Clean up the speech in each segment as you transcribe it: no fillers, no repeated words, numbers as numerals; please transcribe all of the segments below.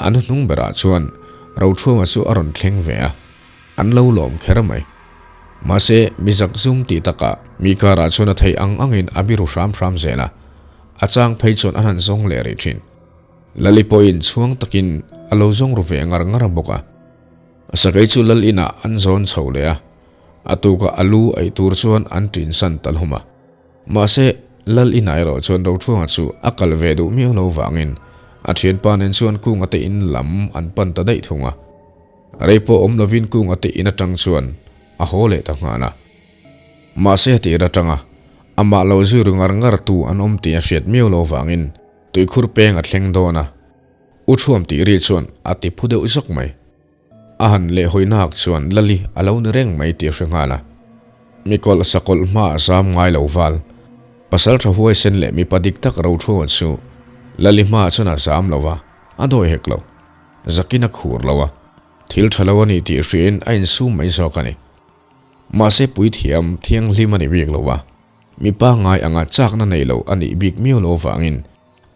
An hnung berah chuan Roṭhuama chu a rawn thleng ve a, an lo lawm kher mai. Mahse, mi zak zum tih takah mi karah chuan a theih ang angin a biru hram hram zel a, a chang phei chuan an han zawng leh rih thin. Lali pawhin chhuang takin a lo zawng ru ve ngar ngar bawk a. Sakei chu lal inah an zawn chho leh a, a tukah a lu eih tur chuan an ṭin san ta hlawm a. Mahse, lal inah erawh chuan Roṭhuanga chu a kal ve duh miau lo vangin a ṭhianpa nen chuan Kunga te in lam an pan ta daih thung a. Rei pawh awm lovin Kunga te in aṭang chuan a haw leh ta nghal a. Mahse, tir aṭanga amah lo zui ru ngar ngar tu an awm tih a hriat miau lo vangin tuikhur peng a thleng dawn a. U Ṭhuam tih ri chuan a ti phu deuh zawk mai. A han leh hawi nak chuan Lali a lo ni reng mai tih a hre nghal a. Mikawlh sakawlh hma a zam ngai lo val. Pasal tha huaisen leh mipa dik tak ro ṭhuam chu Lali hma chuan a zam lo va, a dawi hek lo. Zakin a khur lo a, thil ṭha lo a ni tih hriain a insum mai zawk a ni. Mahse puithiam thianghlim a ni bik lo va, mipa ngai anga chakna nei lo a nih bik miau lo vangin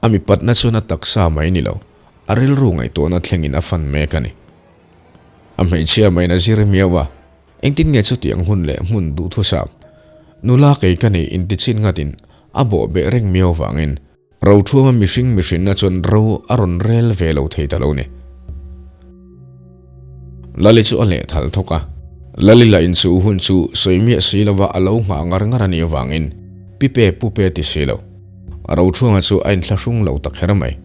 A mipatna chuan a taksa mai ni lo, a rilru ngaihtuahna thlengin a fan mek a ni. A hmeichhia maiin a zir miau a, engtin nge chutiang hun leh hmun duhthusam? Nula kei ka nih intichin ngatin a bawh beh reng miau vangin Rothuama mihring mihrinna chuan ro a rawn rel ve lo thei ta lo ni. Lali chu a lehthal thawk a, Lali lah inchuh hun chu sawi miah si lova a lo nghah ngar ngar a nih avangin pipe pupe ti si lo. Roṭhuanga chu a inthlahrung lo ta kher mai.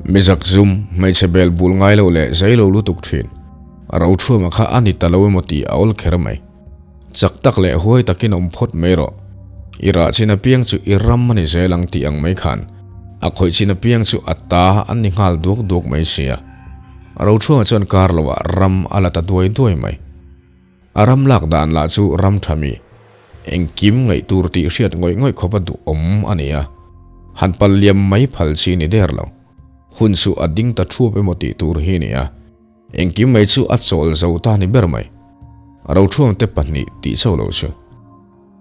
Mi zak zum, hmeichhe bel bul ngai lo leh zai lo lutuk ṭhin. Roṭhuama kha a ni ta lo emaw tih a awl kher mai. Chak tak leh huai takin awm phawt mai rawh. I rah chin apiang chu i ram a ni zel ang tih ang mai khan a khawih chin apiang chu a ta an ni nghal duak duak mai sia. Roṭhuanga chuan kar loah ram a la ta duai duai mai. A ram lak dan lah chu ram tha mi, engkim ngaih tur tih hriat ngawih ngawih khawp a duhawm a ni a, han pal liam mai phal chi ni der lo. Hun chu a ding ta thuap emaw tih tur hi ni a, engkim mai chu a chawl zo ta ni ber mai. Rothuam te pahnih tih chauh lo chu.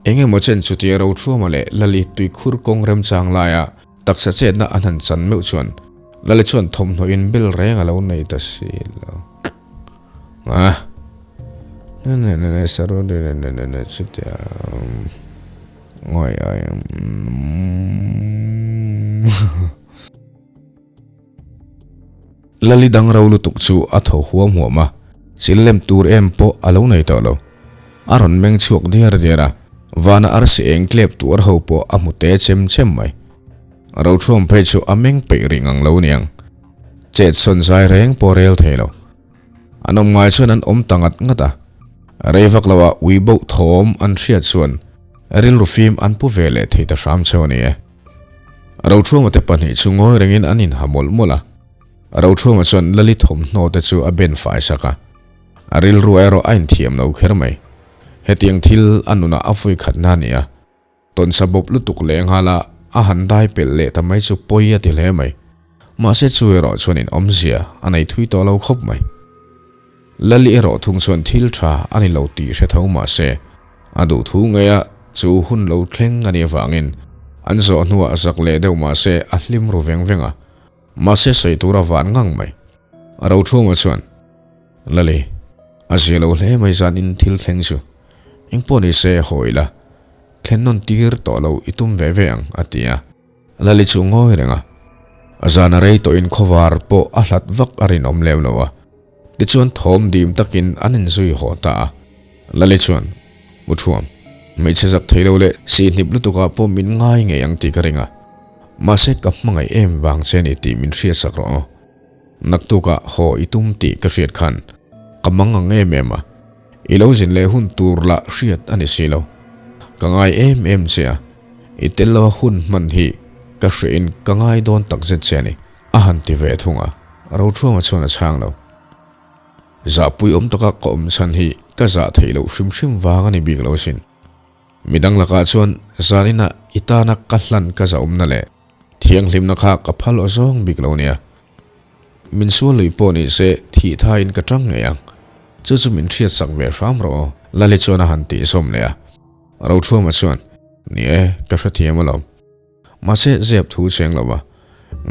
Eng emaw chen chutia Rothuama leh Lali tuikhur kawng remchang laia taksa chetna an han chan meuh chuan Lali chuan thawmhnaw in bel reng a lo nei ta si lo. Ah. Ne ne ne ne saru ne ne ne ne ne chutia ngoi ai. Lali dang ro lutuk chu a tho huam huam a, chil lem tur em pawh a lo nei tawh lo. A rawn meng chhuak diar diar a, vana arsi eng tlep tuar ho pawh a hmu te chem chem mai. Rothuam phei chu a meng peih rih ngang lo niang. Chet sawn zai reng pawh rel thei lo. An awm ngai chuan an awm ta ngat ngat a. Rei vak lo ah ui boh thawm an hriat chuan rilru fim an pu ve leh thei ta hram cheu a ni e. Rothuama te pahnih chu ngawi rengin an inha mawlh mawlh a. Rothuama chuan Lali thawmhnaw te chu a ben fai sak a. A rilru erawh a inthiam lo kher mai. Hetiang thil a nunah a vui khatna a ni a. Tawnsa bawp lutuk leh nghala a han dai pelh leh ta mai chu pawi a ti hle mai. Mahse chu erawh chuan in awmzia a nei thui tawh lo khawp mai. Lali erawh thung chuan thil tha a ni lo tih hre tho mahse a duh thu ngei a chu hun lo thleng a nih avangin an zawh hnuah zak leh deuh mahse a hlim ru veng veng a, mahse sawi tur a van ngang mai. A rothuma chuan, Lali, a zia lo hle mai zan in thil thleng chu. Engpawh ni se haw ila, thlen nawn tir tawh lo i tum ve ve ang, a ti a. Lali chu ngawi reng a, a zan a rei tawhin khawvar pawh a hlat vak a rinawm lem lo a. Tichuan thawm dim takin an inzui haw ta a. Lali chuan, U Thuam, hmeichhe zak thei lo leh sihhnip lutukah pawh min ngai ngei ang tih ka ring a. Mahse ka hmangaih em vang che ni tih min hriatsak rawh aw. Naktukah haw i tum tih ka hriat khan ka mang ang em em a, i lo zin leh hun tur lah hriat a ni si lo. Ka ngai em em che a, i tel lo a hun hman hi ka hriain ka ngai dawn tak zet che a ni, a han ti ve thung a, Rothuama chuan a chhang lo. Zahpui awm taka ka awm chhan hi ka zah theih loh hrim hrim vang a ni bik lo asin. Midang lakah chuan zaninah i tana ka hlan ka zahawmna leh Thianghlimna kha ka phal aw zawng bik lo nia. Min sual lui pawh ni se thih thain ka tang ngei ang. Chu chu min hriat sak ve hram rawh aw, Lali chuan a han tih zawm leh a. Rothuama chuan, Ni e, ka hrethiam alawm. Mahse zep thu cheng lo va,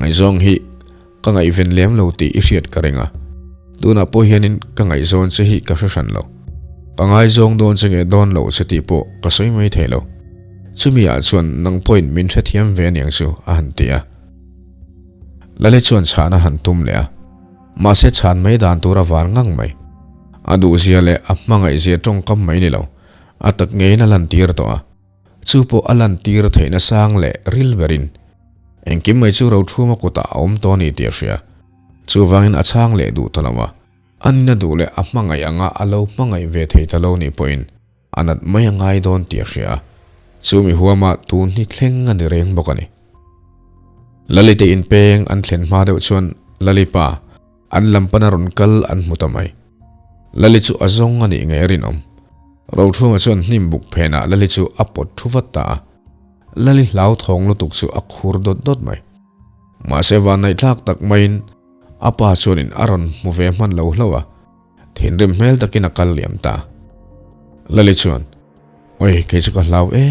ngaihzawng hi. Ka ngaihven lem lo tih i hriat ka ring a, tunah pawh hianin ka ngaihzawn che hi ka hre hran lo. Ka ngaizawng dawn che nge dawn lo che tih pawh ka sawi mai thei lo. Chumi ah chuan nang pawhin min hrethiam ve aniang chu a han ti a. Lali chuan chhan a han tum leh a, mahse chhan mai dan tur a var ngang mai. A duhzia leh a hmangaihzia tawngkam mai ni lo, a tak ngeiin a lantir tawh a. Chu pawh a lantir theihna sang leh ril berin engkim mai chu Rothuma kutah a awm tawh a ni tih a hria. Chuvangin a chhang leh duh ta lo a, a nina duh leh a hmangaih anga a lo hmangaih ve thei ta lo nih pawhin a nat mai a ngai dawn tih a hria a, chu mi huama tun hi thleng a ni reng bawk a ni. Lalite inpeng an thlen hma deuh chuan Lalipa an lam pana rawn kal an hmu ta mai. Lali chu a zawng a nih ngei a rinawm. Rothuma chuan hnim buk phenah Lali chu a pawt thu vat ta a. Lali hlauthawng lutuk chu a khur dawt dawt mai. Mahse vannaihthlak tak maiin a pa chuanin a rawn hmu ve hman lo hlauh a, thinrim hmel takin a kal liam ta. Lali chuan, Oi, kei chu ka hlau e,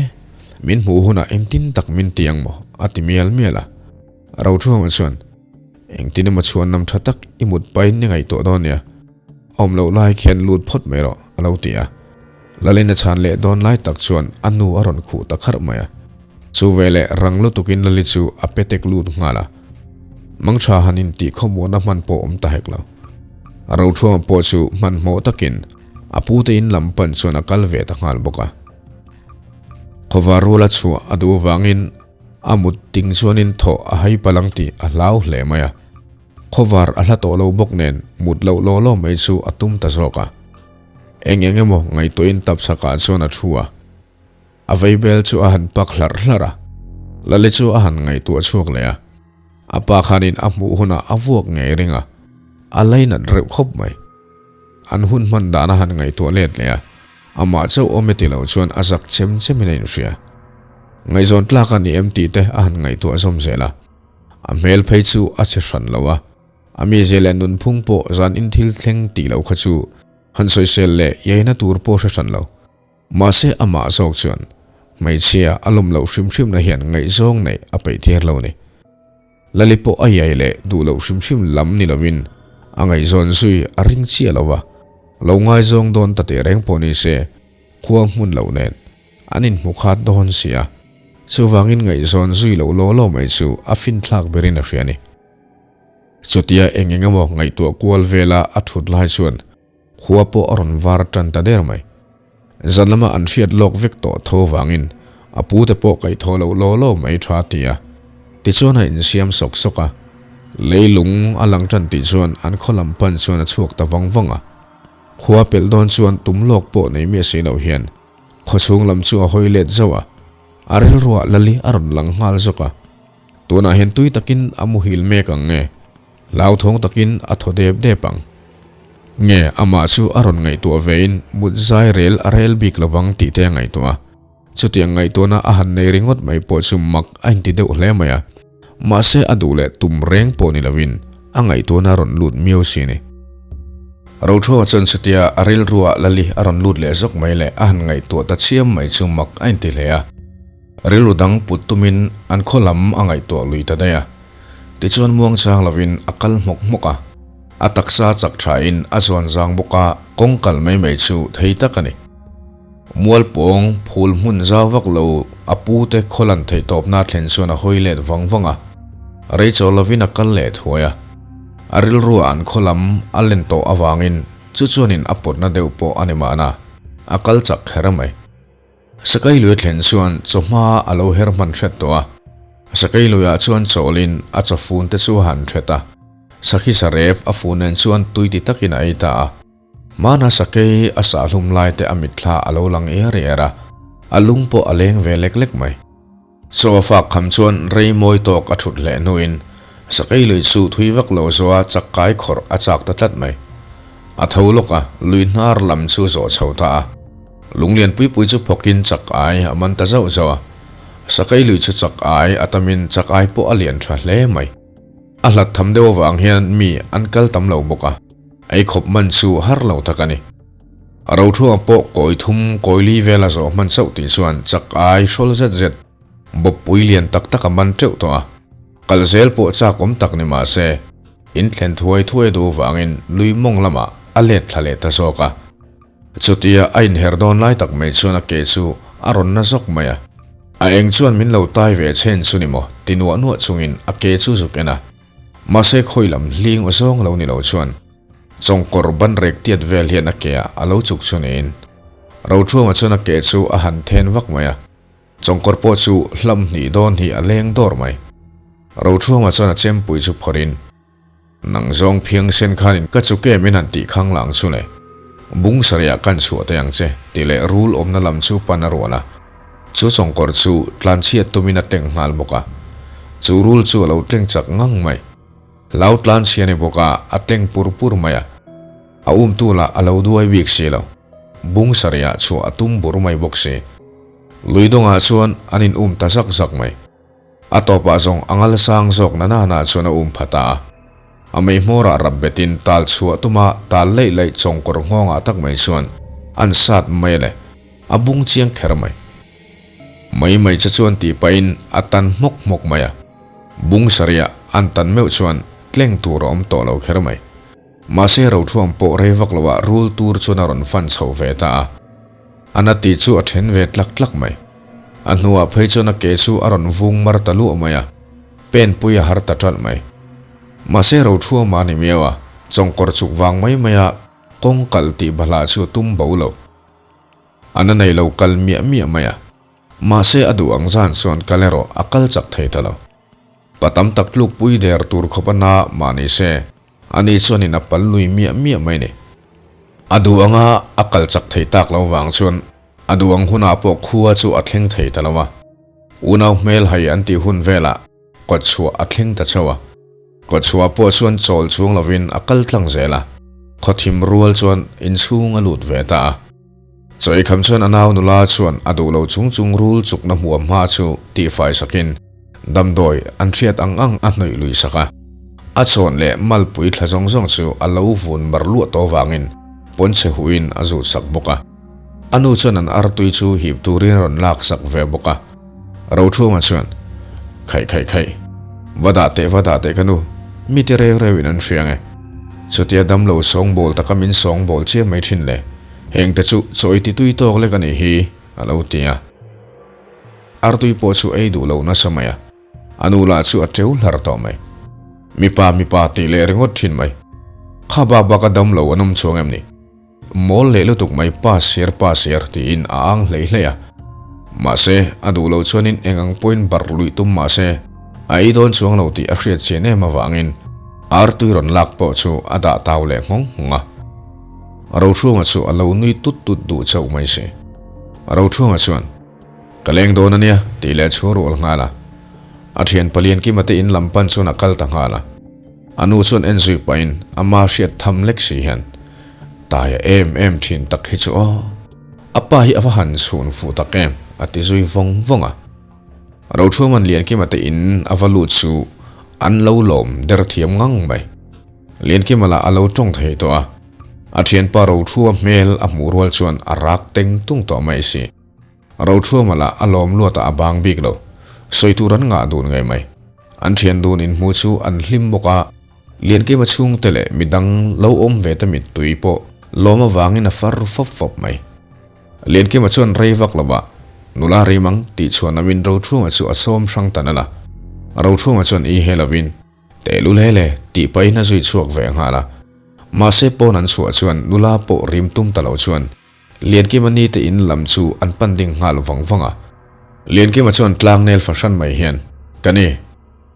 min hmuh hunah engtin tak min ti ang maw? a ti mial mial a. Rothuma chuan, Engtin emaw chhuan lam tha tak i mut pahin i ngaihtuah dawn nia, a awm loh lai khian lut phawt mai rawh, a lo ti a. Lalin a chhan leh dawn lai tak chuan a nu a rawn khuh ta kharh mai a. Chu veleh rang lutukin Lali chu a petek lut nghal a. Mangtha han intih khawmuahna hman pawh awm ta hek lo. A rothuama pawh chu hmanhmawh takin a pute in lam pan chuan a kal ve ta nghal bawk a. Khawvar ruala chhuah a duh avangin A mut ting chuanin thaw a hai palh ang tih a hlau hle mai a. Khawvar a hla tawh lo bawk nen mut loh law law mai chu a tum ta zawk a. Eng eng emaw ngaihtuahin tapchhakah chuan a thu a. A veibel chu a han pak hlarh hlarh a. Lali chu a han ngaihtuah chhuak leh a. A pa khanin a hmuh hunah a vuak ngei ring a. A lainat reuh khawp mai. An hun hman dan a han ngaihtuah let leh a, amah chauh awm e ti lo chuan a zak chem chemin a inhria. Ngaihzawn tlak a ni em tih te a han ngaihtuah zawm zel a. A hmel phei chu a che hran lo a, a mizia leh nunphung pawh zan in thil thleng tih lo kha chu han sawisel leh iaina tur pawh hre hran lo. Mahse amah zawk chuan hmeichhia a lawm loh hrim hrimna hian ngaihzawng neih a peih tir lo ni. Lali pawh a iai leh duh loh hrim hrim lam ni lovin a ngaihzawn zui a ring chiah lo va, lo ngaizawng dawn ta teh reng pawh ni se khua hmun loh nen an inhmu khat dawn si a, chuvangin ngaihzawn zui loh law law mai chu a finthlak berin a hria a ni. Chutia eng eng emaw ngaihtuah kual vela a thut lai chuan Khua pawh a rawn var tan ta der mai. Zan lama an hriat lawk vek tawh tho vangin a pute pawh kaihthawh loh law law mai tha ti a. Tichuan a insiam sawk sawk a. Leilung a lang tan tih chuan an khaw lam pan chuan a chhuak ta vang vang a. Khua pelh dawn chuan tum lawk pawh nei miah si lo hian khawchhung lam chu a hawi let zauh a. A rilruah Lali a rawn lang nghal zawk a. Tunah hian tui takin a muhil mek ang nge? Hlauthawng takin a thaw dep dep ang. Nge amah chu a rawn ngaihtuah vein mut zai rel a rel bik lovang tih te a ngaihtuah a. Chutiang ngaihtuahna a han nei ringawt mai pawh chu mak a inti deuh hle mai a. Mahse a duh leh tum reng pawh ni lovin a ngaihtuahna a rawn lut miau si a ni. Rothruama chuan chutia a rilruah Lali a rawn lut leh zawk mai leh a han ngaihtuah ta chiam mai chu mak a inti hle a. Rilru dang put tumin an khaw lam a ngaihtuah lui ta daih a. Tichuan muangchang lovin a kal hmawk hmawk a, a taksa chak thain a zawn zang bawk a, kawng kal mai mai chu thei tak a ni. Mualpawng phul hmun zau vak lo a pute khaw lan theih tawpna thlen chuan a hawi let vang vang a, rei chaw lovin a kal leh thuai a. A rilruah an khaw lam a len tawh avangin chu chuanin a pawtna deuh pawh a ni mahna, a kal chak kher mai. Sakai lui a thlen chuan chawhma a lo her hman hret tawh a. Sakai luiah chuan chawlin a chawfun te chu a han hret a. Sakhi sarep a fun nen chuan tui ti takin a ei ta a. Hmana sakei a sahhlum lai te a mitthla a lo lang er er a, a lung pawh a leng ve lek lek mai. Chaw a fak kham chuan rei mawi tawk a thut hleh hnuin sakei lui chu thui vak lo zawha chakkai khawrh a chak ta tlat mai. A tho lawk a, lui hnar lam chu zawh chho ta a. Lunglian pui pui chu phawkin chak ai a man ta zauh zauh a. Sakei lui chu chak ai a tamin chak ai pawh a lian tha hle mai. A hlat tham deuh avang hian mi an kal tam lo bawk a, ei khawp man chu har lo tak a ni. A rothuama pawh kawi thum kawi li vela zawh hman chauh tih chuan chak ai hrawl zet zet bawppui lian tak tak a man teuh tawh a, kal zel pawh chak awm tak ni mah se. In thlen thuai thuai a duh vangin lui mawng lamah a let thla leh ta zawk a. Chutia a inher dawn lai tak mai chuan a ke chu a rawn na zawk mai a. A eng chuan min lo tai ve chhen chu ni maw ti nuah nuah chungin a ke chu zuk en a. Mahse khawi lam hling aw zawng lo ni lo chuan chawngkawr ban rek tiat vel hian a ke ah a lo chuk chu niin Rothuama chuan a ke chu a han then vak mai a. Chawngkawr pawh chu hlam hnih dawn hi a leng dawr mai. Rothuama chuan a chempui chu phawrhin Nang zawng phiang sen khanin ka chu ke min han tih khang lang chu le. Bung sarihah kan chhuah teh ang che tih leh rul awmna lam chu pan a rual a. Chu chawngkawr chu tlanchhiat tumin a tleng nghal bawk a. Chu rul chu a lo tleng chak ngang mai. Hlau tlanchhia ni bawk a, a tleng pur pur mai a. A umtu lah a lo duai bik si lo. Bung sarihah chhuah a tum bur mai bawk si. Lui dawngah chuan an in um ta zak zak mai. A tawpah zawng a ngal sang zawk na nana chuan a um pha ta a. A mei hmawrah rap betin tal chhuah tuma tal laih laih chawngkawr nghawngah tak mai chuan an sat mai a le. A bung chiang kher mai. Mai mai che chuan tih pahin a tan hmawk hmawk mai a. Bung sarihah an tan meuh chuan tleng tur a awm tawh lo kher mai. Mahse Rothuam pawh rei vak loah rul tur chuan a rawn fan chho ve ta a. A na tih chu a then ve tlak tlak mai. A hnuah phei chuan a ke chu a rawn vung mar ta luah mai a, pen pui a har ta ṭalh mai. Mahse Rothuama a ni miau a, chawngkawr chuk vang mai mai a kawng kal tih bahlah chu a tum bo lo. A na nei lo kal miah miah mai a, mahse a duh ang zan chuan kal erawh a kal chak thei ta lo. Pa tam tak tluk pui der tur khawp a na mah ni se, ani chuanin a pal lui miah miah mai ni. A duh anga a kal chak thei tak lo vang chuan a duh ang hunah pawh khua chu a thleng thei ta lo a. Unau hmel hai an tih hun velah kawtchhuah a thleng ta chauh a. Kawtchhuah pawh chuan chawl chung lovin a kal tlang zel a, khawthim rual chuan inchhung a lut ve ta a. Chaw eikham chuan a nau nula chuan a duh lo chung chung rul chukna hmuam hma chu tihfai sakin damdawi an hriat ang ang a hnawih lui sak a. A chawn leh malpui thla zawng zawng chu a lo vun mar luah tawh vangin pawnchhe huhin a zut sak bawk a. A nu chuan an artui chu hip turin a rawn lak sak ve bawk a. Rothunga chuan, Khaih khaih khaih, va dah teh va dah teh ka nu, mite reu reuin an hria nge. Chutia damlo sawngbawl taka min sawngbawl chiam mai thin le, heng te chu chawi ti tui tawk lek a nih hi, a lo ti a. Artui pawh chu ei duh lo nasa mai a, a nu lah chu a teu hlar tawh mai. Mipa mipa tih leh ringawt thin mai. Kha bak baka damlo an awm chuang em ni? Mawl leh lutuk mai pa sir pa sir tiin a ang hlei hlei a. Mahse, a duh loh chuanin eng ang pawhin barh luih tum mahse, a ei dawn chuang lo tih a hriat chian em avangin artui rawn lak pawh chu a dah tau leh nghawng nghawng a. Rothunga chu a lo nui tut tut duh chauh mai si. Rothunga chuan, Ka leng dawn a nia tih leh chhuah rual nghal a. A thian palian Kima te in lam pan chuan a kal ta nghal a. A nu chuan en zui pahin ama hriat tham lek si hian, Taia em em thin tak hi chu aw, a pa hi a va han chhun fuh tak em a ti zui vawng vawng a. Rothruaman Liankima te in a va lut chu an lo lawm der thiam ngang mai. Liankima lah a lo tawng thei tawh a, a thianpa Rothrua hmel a hmuh rual chuan a rak teng tung tawh mai si. Rothuama lah a lawm luat a a bang bik lo. Sawi tur an ngah dun ngei mai. An thian dun inhmu chu an hlim bawk a, Liankima chhungte leh midang lo awm ve te mittui pawh lawm avangin a far fawp fawp mai. Liankima chuan rei vak lo ah nula rim ang tih chhuan amin Rothuama chu a sawm hrang ta nalh a. Rothuama chuan i he lovin Tehlul hele tih pahin a zui chhuak ve nghal a. Mahse pawn an chhuah chuan nula pawh rim tum ta lo chuan Liankima ni te in lam chu an pan ding nghal vang vang a. Liankima chuan tlang nel fahran mai hian, Ka ni,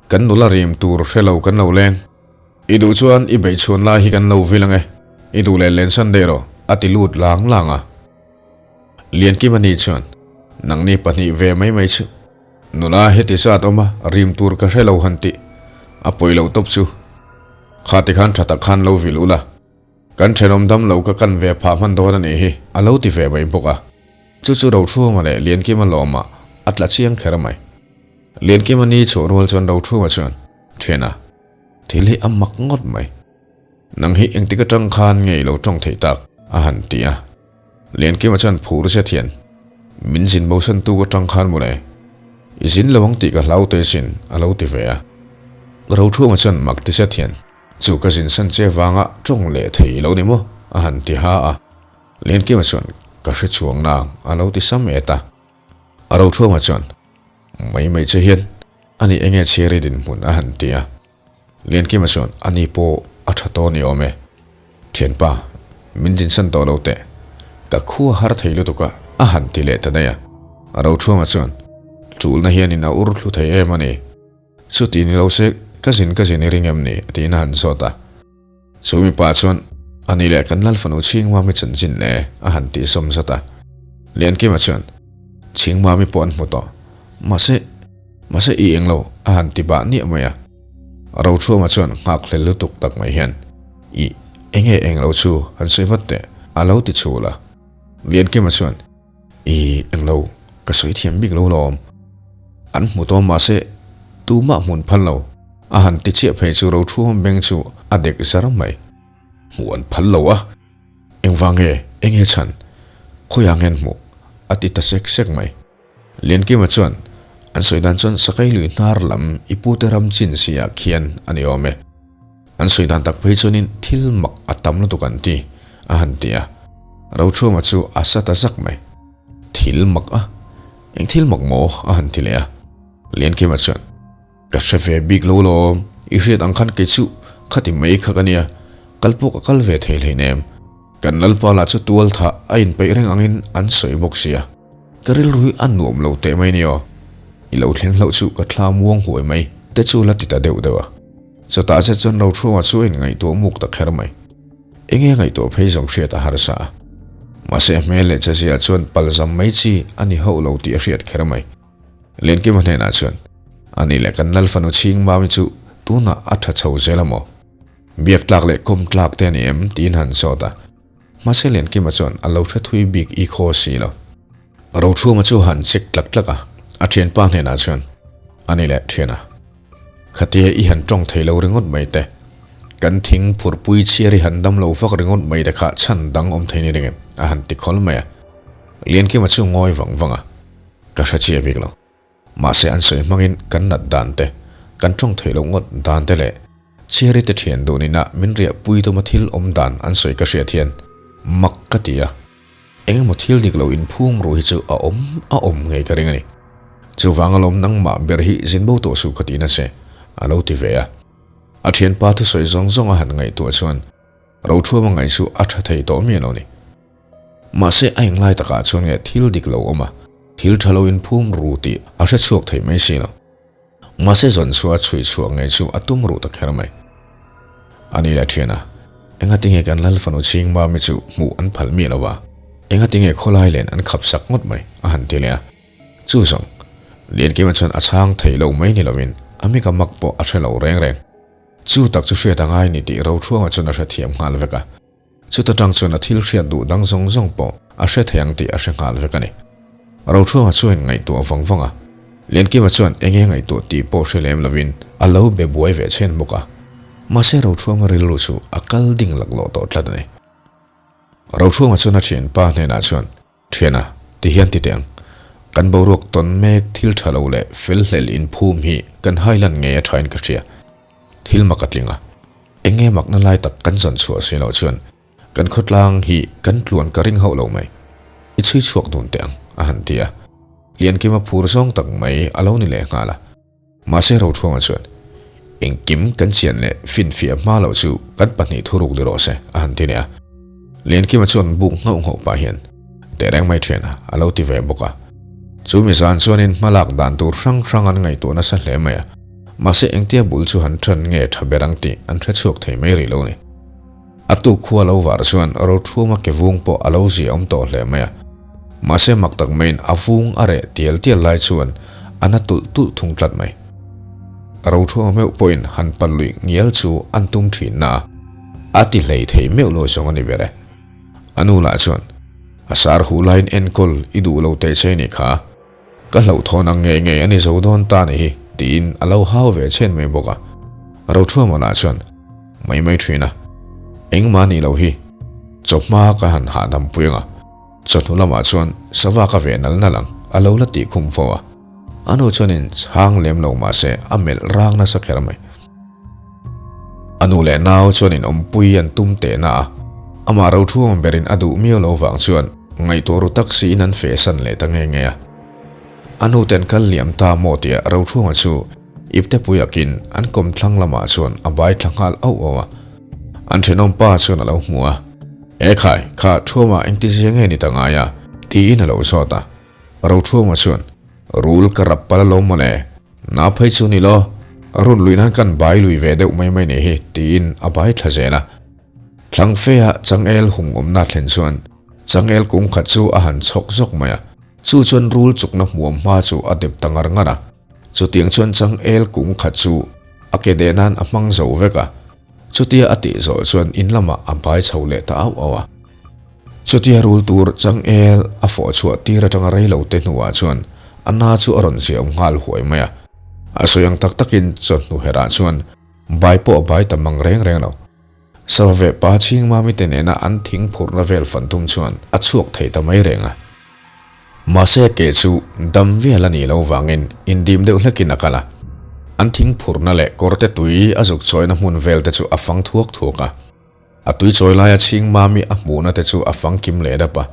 kan nula rim tur hre lo kan lo leng. I duh chuan i beichhuan lai hi kan lo vil ang e, i duh leh lensan daih rawh, a ti lut lang lang a. Liankima ni chuan, Nangni pahnih ve mai mai chu, nula heti zat awm a, rim tur ka hre lo han tih, a pawi lo tawp chu. Kha tikhan tha tak khan lo vil ula. Kan thenawm dam lo ka kan ve phah hman dawn a nih hi, a lo ti ve mai bawk a. Chu chu Rothruama leh Liankima lawmah a tla chiang kher mai. Liankima ni chhuah rual chuan Rothruama chuan, Thiana, thil hi a mak ngawt mai. Nang hi engtik atang khan nge i lo tawng theih tak? a han ti a. Liankima chuan phur zet hian, Min zin bosan tu atang khan mawle, i zin lo ang tih ka hlau te sin, a lo ti ve a. Rothruama chuan mak ti zet hian. Chu ka zinsan che vanga tawng leh thei lo ni maw? a han ti ha a. Liankima chuan, Ka hre chuang nang, a lo ti sam et a. A Rothuama chuan, Mai mai che hian a ni enge chhiar i dinhmun a han ti a. Liankima chuan, A ni pawh a tha tawh ni awm e. Thianpa, min zinsan tawh lo teh. Ka khua har thei lutuk a, a han ti leh ta daih a. A Rothuama chuan, Tulna hianin a ur thlu thei em a ni. Chuti ni lo se, ka zin ka zin i ring em ni? tiin a han zawt a. Chu mipa chuan, A ni leh kan Lal fanu Chhingmami chanchin le, a han tih sawm zat a. Liankima chuan, Chhingmami pawh an hmu tawh. Mahse, mahse i eng lo, a han ti bah niah mai a. Rothuama chuan nghak hlel lutuk tak mai hian, I enge eng lo chu han sawi vat teh, a lo ti chhul a. Liankima chuan, I englo, ka sawi thiam bik lo lawm. An hmu tawm mahse tumah hmun phal lo. A han ti chiah phei chu Rothuam beng chu a dek zar mai. Hmuh an phal lo a, engvang nge, enge chhan, khawiah nge an hmuh? a ti ta sek sek mai. Liankima chuan an sawi dan chuan Sakai lui hnar lam i pute ram chin si ah khian a ni awm e. An sawi dan tak phei chuanin thil mak a tam lutuk an ti, a han ti a. Rothuama chu a sa ta zak mai. Thil mak a? Eng thil mak maw? a han ti leh a. Liankima chuan, Ka hre ve bik lo lawm, i hriat ang khan kei chu khati mai kha ka nia, kal pawh ka kal ve thei hleinem. Kan Lalpa lah chu tual thah a inpeih reng angin an sawi bawk sia. Ka rilru hi a nuam lo teh mai nia. I lo thleng hlauh chu ka thla muang huai mai te chu la ti ta deuh deuh a. Chutah zet chuan Rothuama chu a inngaihtuah muk ta kher mai. Enge a ngaihtuah phei zawng hriat a harsa a. Mahse a hmel leh chezia chuan palzam mai chi a ni hauh lo tih a hriat kher mai. Liankima hnenah chuan, A nih leh kan Lal fanu chhing Mami chu tunah a tha chho zel a maw? Biak tlak leh kawm tlak te a ni em? tiin han zawt a. Mahse Liankima chuan a lo hre thui bik i khaw si lo. Rothuama chu han check tlak tlak a, a thianpa hnenah chuan, A ni leh thiana, khatia i han tawng thei lo ringawt mai te, kan thing phurpui chhiar i han dam lo vak ringawt mai te kha chhan dang awm thei ni ring em? a han ti khawl mai a. Liankima chu ngawi vang vang a, Ka hre chiah bik lo. Mahse an sawi hmangin kan nat dan te, kan tawng theih loh ngawt dan te leh Chhiari te thian duh nina min riahpui tuma thil awm dan an sawi ka hriat hian mak ka ti a, eng emaw thil dik lo inphum ruh hi chu a awm a awm ngei ka ring a ni. Chuvang alawm nangmah ber hi zin bo tawh suh ka ti nase, a lo ti ve a. A thianpa thusawi zawng zawng a han ngaihtuah chuan Rothuama ngaih chu a tha thei tawh miah lo ni. Mahse a englai takah chuan nge thil dik lo awm a, thil tha lo inphum ru tih a hre chhuak thei mai si lo. Mahse zawn chu a chhui chhuah ngei chu a tum ruh ta kher mai. A ni leh thian a, engati nge kan Lal fanu chhing Mami chu hmuh an phal miah lo a, engati nge khawlai len an khap sak ngawt mai a han ti leh a. Chu zawng, Liankima chuan a chhang thei lo mai ni lovin a mika mak pawh a hre lo reng reng. Chu tak chu hriat a ngai ni tih Rothuanga chuan a hrethiam nghal vek a. Chuta tang chuan a thil hriat duh dang zawng zawng pawh a hre thei ang tih a hre nghal vek a ni. Rothuanga chuan ngaihtuah vang vang a, Liankima chuan enge ngaihtuah tih pawh hre lem lovin a lo be buai ve chhen bawk a. Mahse Rothuanga rilru chu a kal ding laklawh tawh tlat a ni. Rothuanga chuan a thianpa hnenah chuan Thiana, ti hian ti teh ang. Kan boruak tawn mek thil tha lo leh fel hlel inphum hi kan hailan ngei a thain ka hria. Thil mak a tling a. Eng nge makna lai tak kan zawn chhuah si loh chuan kan khawtlang hi kan tluan ka ring hauh lo mai. I chhui chhuak dun teh ang, a han ti a. Liankima phur zawng tak mai a lo ni leh nghal a. Mahse Rothuanga chuan, Engkim kan chian leh finfiah hma loh chu kan pahnih thuruk ni rawh se, a han ti leh a. Liankima chuan buk nghauh nghauh pah hian, Teh reng mai thian a, a lo ti ve bawk a. Chu mi zan chuanin hmalak dan tur hrang hrang an ngaihtuah nasa hle mai a. Mahse engtia bul chu han ṭan nge ṭha ber ang tih an hre chhuak thei mai rih lo ni. A tuk khua lo var chuan Rothuama ke vung pawh a lo zia awm tawh hle mai a. Mahse mak tak maiin a vung a reh tial tial lai chuan a na tulh tulh thung tlat mai. Rothuama meuh pawhin han pal luih ngial chu an tum thin na a, a ti hlei thei meuh lo zawng a ni ber e. A nu lah chuan, A sar huh laiin enkawl i duh lo teh che nih kha. Ka hlauhthawn ang ngei ngei a ni zo dawn ta ni hi, tiin a lo hau ve chhen mai bawk a. Rothuama lah chuan, Mai mai thin a, engmah nih loh hi, chawhma ka han hahdam pui ang a, chawhnu lamah chuan sava ka ve nal nal ang, a lo la tih khum fo a. A nu chuanin chhang lem lo mah se a melh rang nasa kher mai. A nu leh nau chuan in awmpui an tum teh na a, amah Rothuama berin a duh miau lo vang chuan ngaihtuah ru tak siin an feh san leh ta nge nge a. A nu ten kal liam ta maw tia Rothuama chu iptepui akin an kawmthlang lamah chuan a bai thla nghal auh auh a. An thenawm pa chuan a lo hmu a, Ekhai, kha Thuama engtizia nge ni ta ngai a? tiin a lo zawt a. Rothuama chuan, Rul ka rap palh alawm mawle, na phei chu ni lo, run lui nan kan bai lui ve deuh mai mai nih hi, tiin a bai thla zel a. Thlang fea changel hung awmna thlen chuan changel kung khat chu a han chhawk zawk mai a, chu chuan rul chukna hmuam hma chu a dep ta ngar ngar a. Chutiang chuan changel kung khat chu a ke deh nan a hmang zo vek a, chutia a tih zawh chuan in lamah a bai chho leh ta auh auh a. Chutia rul tur changel a fawh chhuah tir atanga rei lo te hnuah chuan a na chu a rawn ziaum nghal huai mai a. A sawi ang tak takin chawhnu herah chuan bai pawh a bai ta mang reng reng lo. Sava ve pa chhing mami te nena an thing phurhna vel fan tum chuan a chhuak thei ta mai reng a. Mahse ke chu dam vel a nih loh vangin indim deuh hlekin a kal a. An thing phurhna leh kawrte tui a zuk chawina hmun vel te chu a fang thuak thuak a. A tui chawi laia chhing mami a hmuhna te chu a fang kim leh dap a.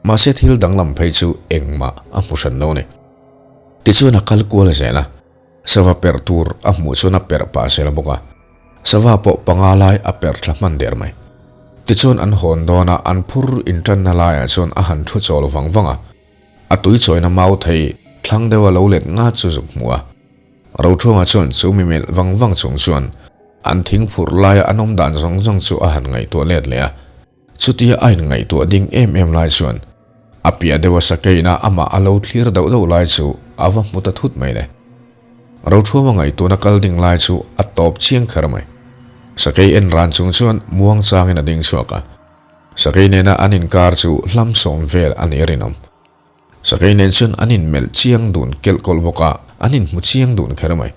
Mahse thil danglam phei chu engmah a hmu hran lo a ni. Tichuan a kal kual zel a. Sava perh tur a hmuh chuan a perh pah zel bawk a. Sava pawh panga lai a perh thla hman der mai. Tichuan an hawn dawn a, an phur intanna laiah chuan a han thu chawl vang vang a. A tui chawina mau thei thlang deuha lo let nga chu zuk hmu a. Rothunga chuan chu mi melh vang vang chung chuan an thing phurh laia an awm dan zawng zawng chu a han ngaihtuah let leh a. Chutia a inngaihtuah ding em em lai chuan a piah deuha sakeina amah a lo thlir dauh dauh lai chu a va hmu ta thut mai le. Rothuama ngaihtuahna kal ding lai chu a tawp chiang kher mai. Sakei en ran chung chuan muang changin a ding chhuak a. Sakei nena an inkar chu hlam sawm vel a nih rinawm. Sakei nen chuan an inmelh chiang dun kelh kawlh bawk a, an inhmu chiang dun kher mai.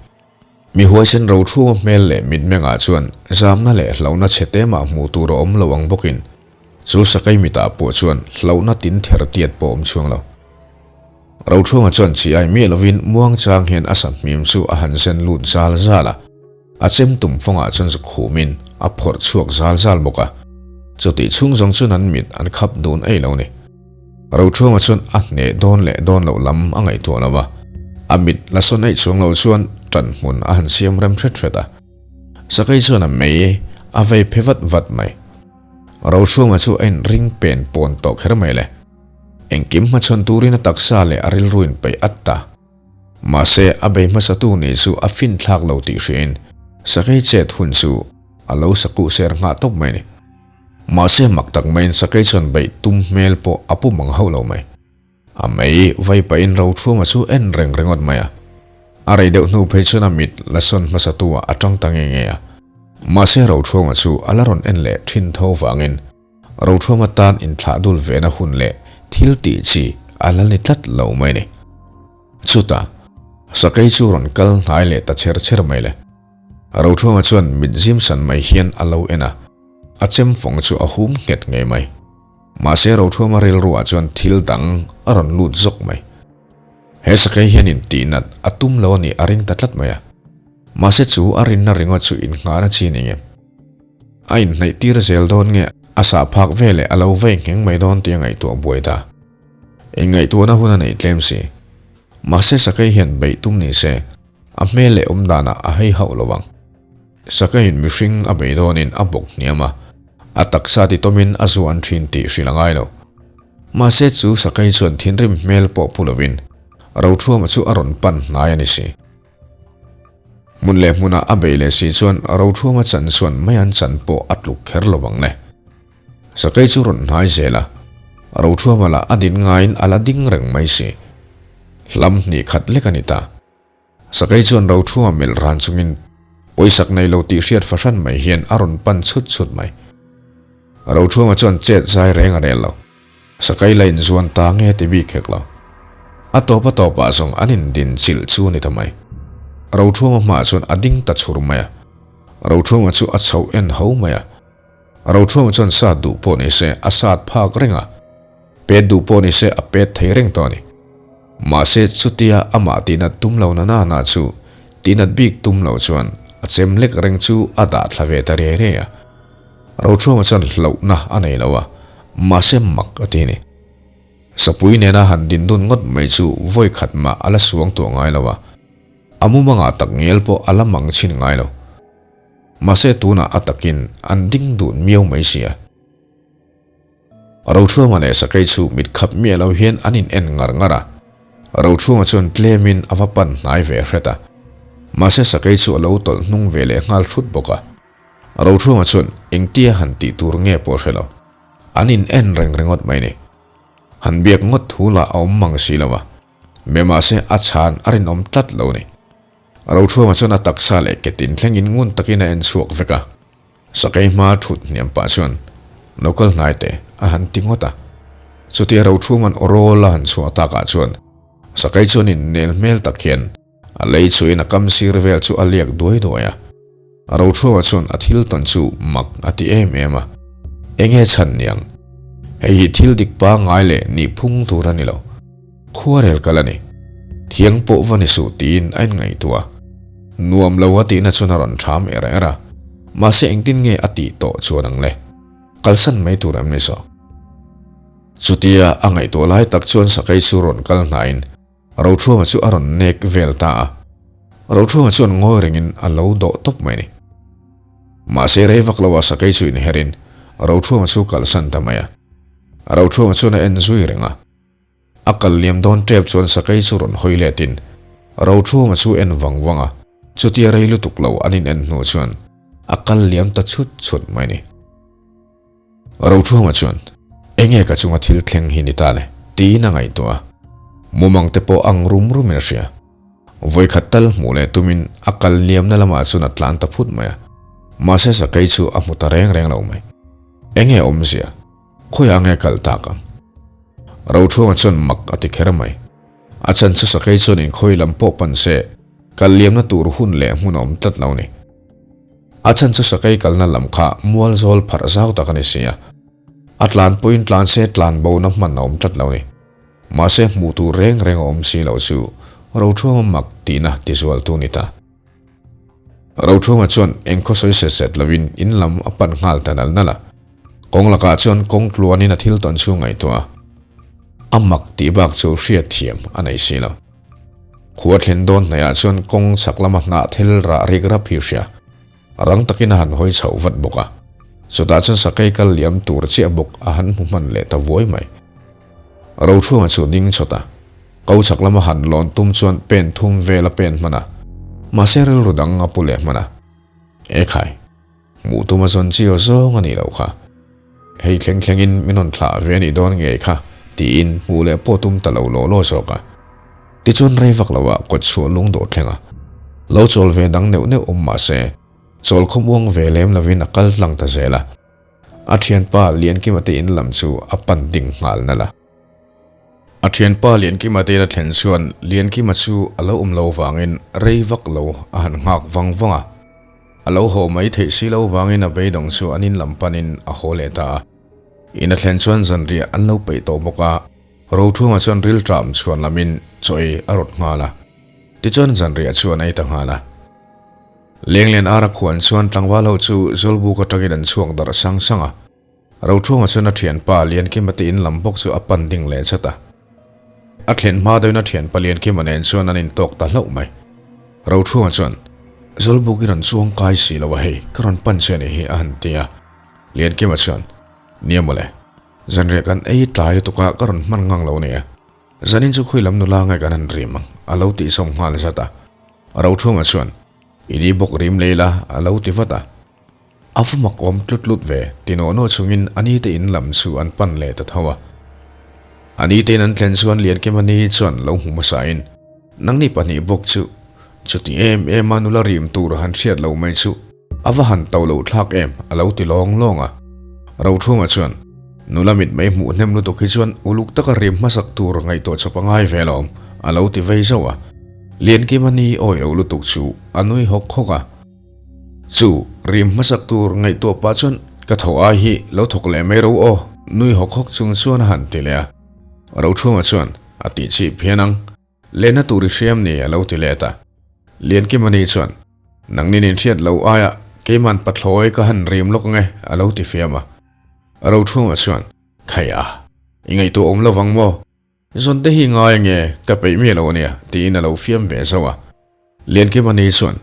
Mi huaisen Rothunga hmel leh mitmengah chuan zamna leh hlauhna chhe te mah hmuh tur a awm lo ang bawkin chu sakei mitah pawh chuan hlauhna tin ther tiat pawh awm chhuang lo. Rothunga chuan chi ai miah lovin muangchang hian a sahmim chu a han zen lut zal zal a. A chem tum fawngah chuan zuk humin a phawrh chhuak zal zal bawk a, chutih chhung zawng chuan an mit an khap dun ei lo ni. Rothunga chuan a hneh dawn leh dawn loh lam a ngaihtuah lo a, a mit la sawn eih chuang lo chuan ṭan hmun a han siam rem hret hret a. Sakei chuan a mei a vei phe vat vat mai. Rothunga chu a inring pen pawn tawh kher mai le. Engkim hmachhawn turin a taksa leh a rilru inpeih at ta. Mahse, a bei hmasatu nih chu a finthlak lo tih hriain Sakei chet hun chu a lo sakuh ser nghah tawp mai a ni. Mahse, mak tak maiin Sakei chuan beih tum hmel pawh a pu mang hauh lo mai. A mei vai pahin Rothruama chu en reng ringawt mai a. A rei deuh hnu phei chuan a mit la sawn hmasatu ah a tang ta nge nge a. Mahse, Rothruama chu a la rawn en leh thin tho vangin Rothruama tan inthlah dul vena hun leh thil tih chi a la ni tlat lo mai ni. Chutah, Sakei chu rawn kal hnai leh ta cher cher mai le. Rothruama chuan mit zim san mai hian a lo en a, a chem fawng chu a hum nghet ngei mai. Mahse Rothruama rilruah chuan thil dang a rawn lut zawk mai. He Sakei hian intihnat a tum lo a nih a ring ta tlat mai a. Mahse chu a rinna ringawt chu innghahna chi ni nge. A inhnaih tir zel dawn nge a sah phak ve leh a lo vei ngheng mai dawn tih a ngaihtuah buai ta. Inngaihtuahna hun a neih tlem si. Mahse Sakei hian beih tum ni se, a hmel leh awm danah a hei hauh lo ang. Sakeiin mihring a bei dawnin a bawk hniam a, a taksa ti tawmin a zuan thin tih hrilh a ngai lo. Mahse chu Sakei chuan thinrim hmel pawh pu lovin Rothuama chu a rawn pan hnai a ni si. Hmun leh hmunah a bei leh si chuan Rothuama chan chuan mai an chan pawh a tluk kher lo ang le. Sakei chu rawn hnai zel a, Rothuama lah a din ngaiin a la ding reng mai si. Hlam hnih khat lek a ni ta. Sakei chuan Rothuama melh ran chungin pawisak nei lo tih hriat fahran mai hian a rawn pan chhut chhut mai. Rothuama chuan chet zai reng a rel lo. Sakai la inzuan ta nge ti bik hek lo. A tawp a tawpah zawng an indin chilh chu a ni ta mai. Rothuama hmaah chuan a ding ta chhur mai a. Rothuama chu a chhoh en ho mai a. Rothuama chuan sat duh pawh ni se a sat phak reng a, pet duh pawh ni se a pet thei reng tawh a ni. Mahse chutia amah tihnat tum lo na nana chu tihnat bik tum lo chuan A chem lek reng chu a dah thla ve ta riai riai a. Rochhuama chuan hlauhna a nei lo a, mahse mak a ti a ni. Sapui nena han din dun ngawt mai chu vawi khat mah a la suang tuah ngai lo a, a mumangah tak ngial pawh a la mang chhin ngai lo. Mahse tunah a takin an ding dun miau mai si a. Rochhuama leh Sakei chu mit khap miah lo hian an in en ngar ngar a. Rochhuama chuan tlemin a va pan hnai ve hret a. Mahse Sakei chu a lo tawlh hnung ve leh nghal hrut bawk a. Rochhuama chuan engtia han tih tur nge pawh hre lo. An in en reng ringawt mai ni. Han biak ngawt thu lah a awm mang si lo a. Me mahse a chhan a rinawm tlat lo ni. Rochhuama chuan a taksa leh ke tin thlengin ngun takin a en chhuak vek a. Sakei hma thut hniam pah chuan local hnai te a han ti ngawt a. Chutia Rochhuma'n awrawl a han chhuah takah chuan Sakei chuan in nel hmel tak hian a lei chuin a kam sir vel chu a liak duai duai a. Rochhuma chuan a thil tawn chu mak a ti em em a. Enge chhan niang? Hei hi thil dik pangngai leh nih phung tur a ni lo. Khuarel kal a ni. Thiang pawh va ni suh tiin a inngaihtuah a. Nuam lo a tihna chuan a rawn ṭham er er a. Mahse engtin nge a tih tawh chuan ang le? Kalsan mai tur em ni zawk? Chutia a ngaihtuah lai tak chuan Sakei chu rawn kal hnaiin Roṭhuama chu a rawn nek vel ta a. Roṭhuama chuan ngawi rengin a lo dawh tawp mai ni. Mahse rei vak loah Sakei chu inherin Roṭhuama chu kalsan ta mai a. Roṭhuama chuan a en zui reng a. A kal liam dawn tep chuan Sakei chu rawn hawi letin Rochhunga chu en vang vang a, chutia rei lutuk lo an in en hnu chuan a kal liam ta chhut chhut mai ni. Rochhunga chuan, Enge ka chunga thil thleng hi ni ta le? tiin a ngaihtuah a, mumang te pawh ang rum rumin a hria. Vawikhat tal hmuh leh tumin a kal liamna lamah chuan a tlan ta phut mai a, mahse Sakei chu a hmu ta reng reng lo mai. Enge awmzia? Khawiah nge kal tak ang? Rochhunga chuan mak a ti kher mai. A chan chu Sakei chuan inkhawi lam pawh pan se, kal liamna tur hun leh hmun a awm tlat lo ni. A chan chu Sakei kalna lam kha mual zawl pharh zau tak a ni si a. A tlan pawhin tlan se tlan bona hman a awm tlat lo ni. Mahse hmuh tur reng reng a awm si lo chu Rochhunga mak tihna tizualtu ni ta. Rochhunga chuan eng khaw sawi set set lovin in lam a pan nghal ta nal nal a. Kawng lakah chuan kawng tluanin a thil tawn chu ngaihtuah a, a mak tih bak chu hriat thiam a nei si lo. Khua thlen dawn hnaihah chuan kawng chhak lama hnah thil rah rik rap hi hria rang takin a han hawi chhoh vat bawk a. Chutah chuan sakei kal liam tur chiah bawk a han hmu hman leh ta vuai mai. Rochhunga chu ding chawt a, ko chhak lama han lawn tum chuan pen thum vel a pen hman a, mahse rilru dang a pu leh hman a. Ekhai! Hmuh tuma zawn chiaw zawng a nih loh kha. Hei thleng thlengin min rawn thlah ve a nih dawn ngei kha tiin hmuh leh pawh tum ta lo law law zawk a. Tichuan rei vak loah kawt chhuah lung dawh thleng a. Lo chawl ve dang neuh neuh awm mah se, chawl khawmuang ve lem lovin a kal tlang ta zel a. A thianpa Liankima te in lam chu a pan ding nghal nalh a. A thianpa Liankima te in a thlen chuan Liankima chu a lo awm lo vangin rei vak lo a han nghak vang vang a. A lo haw mai theih si lo vangin a beidawng chu an in lam panin a haw leh ta a. In a thlen chuan zanriah an lo peih tawh bawk a, Rothunga chuan rilṭam chhuan lamin chaw ei a rawt nghal a. Tichuan zanriah chu an ei ta nghal a. Lenglen ara khuan chuan tlangval ho chu Zawlbuk atangin an chhuak darh sang sang a. Rochhunga chuan a thianpa Liankima te in lam bawk chu a pan ding leh chat a. A thlen hma deuhin a thianpa Liankima nen chuan an intawk ta hlauh mai. Rochhunga chuan, Zawlbuk i rawn chuang kai si lo a hei, ka rawn pan che anih hi a han ti a. Liankima chuan, Nia mawle, zanriah kan ei tlai lutuk a ka rawn hman ngang lo nia. Zanin chu khawi lam nula nge kan han rim ang a lo tih zawm nghal zat a. Rochhunga chuan, I ni bawk rim lei la a lo ti vat a. A va mak awm tlut tlut ve, ti naw naw chungin a ni te in lam chu an pan leh ta tho a. A ni te in an thlen chuan Liankemani chuan lo hmu hmasain, Nangni pahnih bawk chu, chuti em em a nula rim tur han hriat lo mai chu a va han to lo thlak em a lo ti lawng lawng a. Rothunga chuan, Nula mit mai hmuh hnem lutuk hi chuan uluk taka rim hmasak tur ngaihtuah chawp a ngai ve alawm a lo ti vei zauh a. Liankemani awi lo lutuk chu a nui hawk hawk a. Chu rim hmasak tur ngaihtuah pah chuan ka tho ai hi lo thawk leh mai ro aw, nui hawk hawk chung chuan a han ti leh a. Rochhunga chuan a tih chih phian ang, lehna tur i hriam ni a lo ti let a. Liankimani chuan, Nangnin in hriat lo aia keiman pathlawi ka han rim lawk ange a lo ti fiam a. Rothunga chuan, Khaia, i ngaihtuah awm lovang maw? Zawnte hi ngai ange ka peih miah lo ania tiin a lo fiam ve zauh a. Liankimani chuan,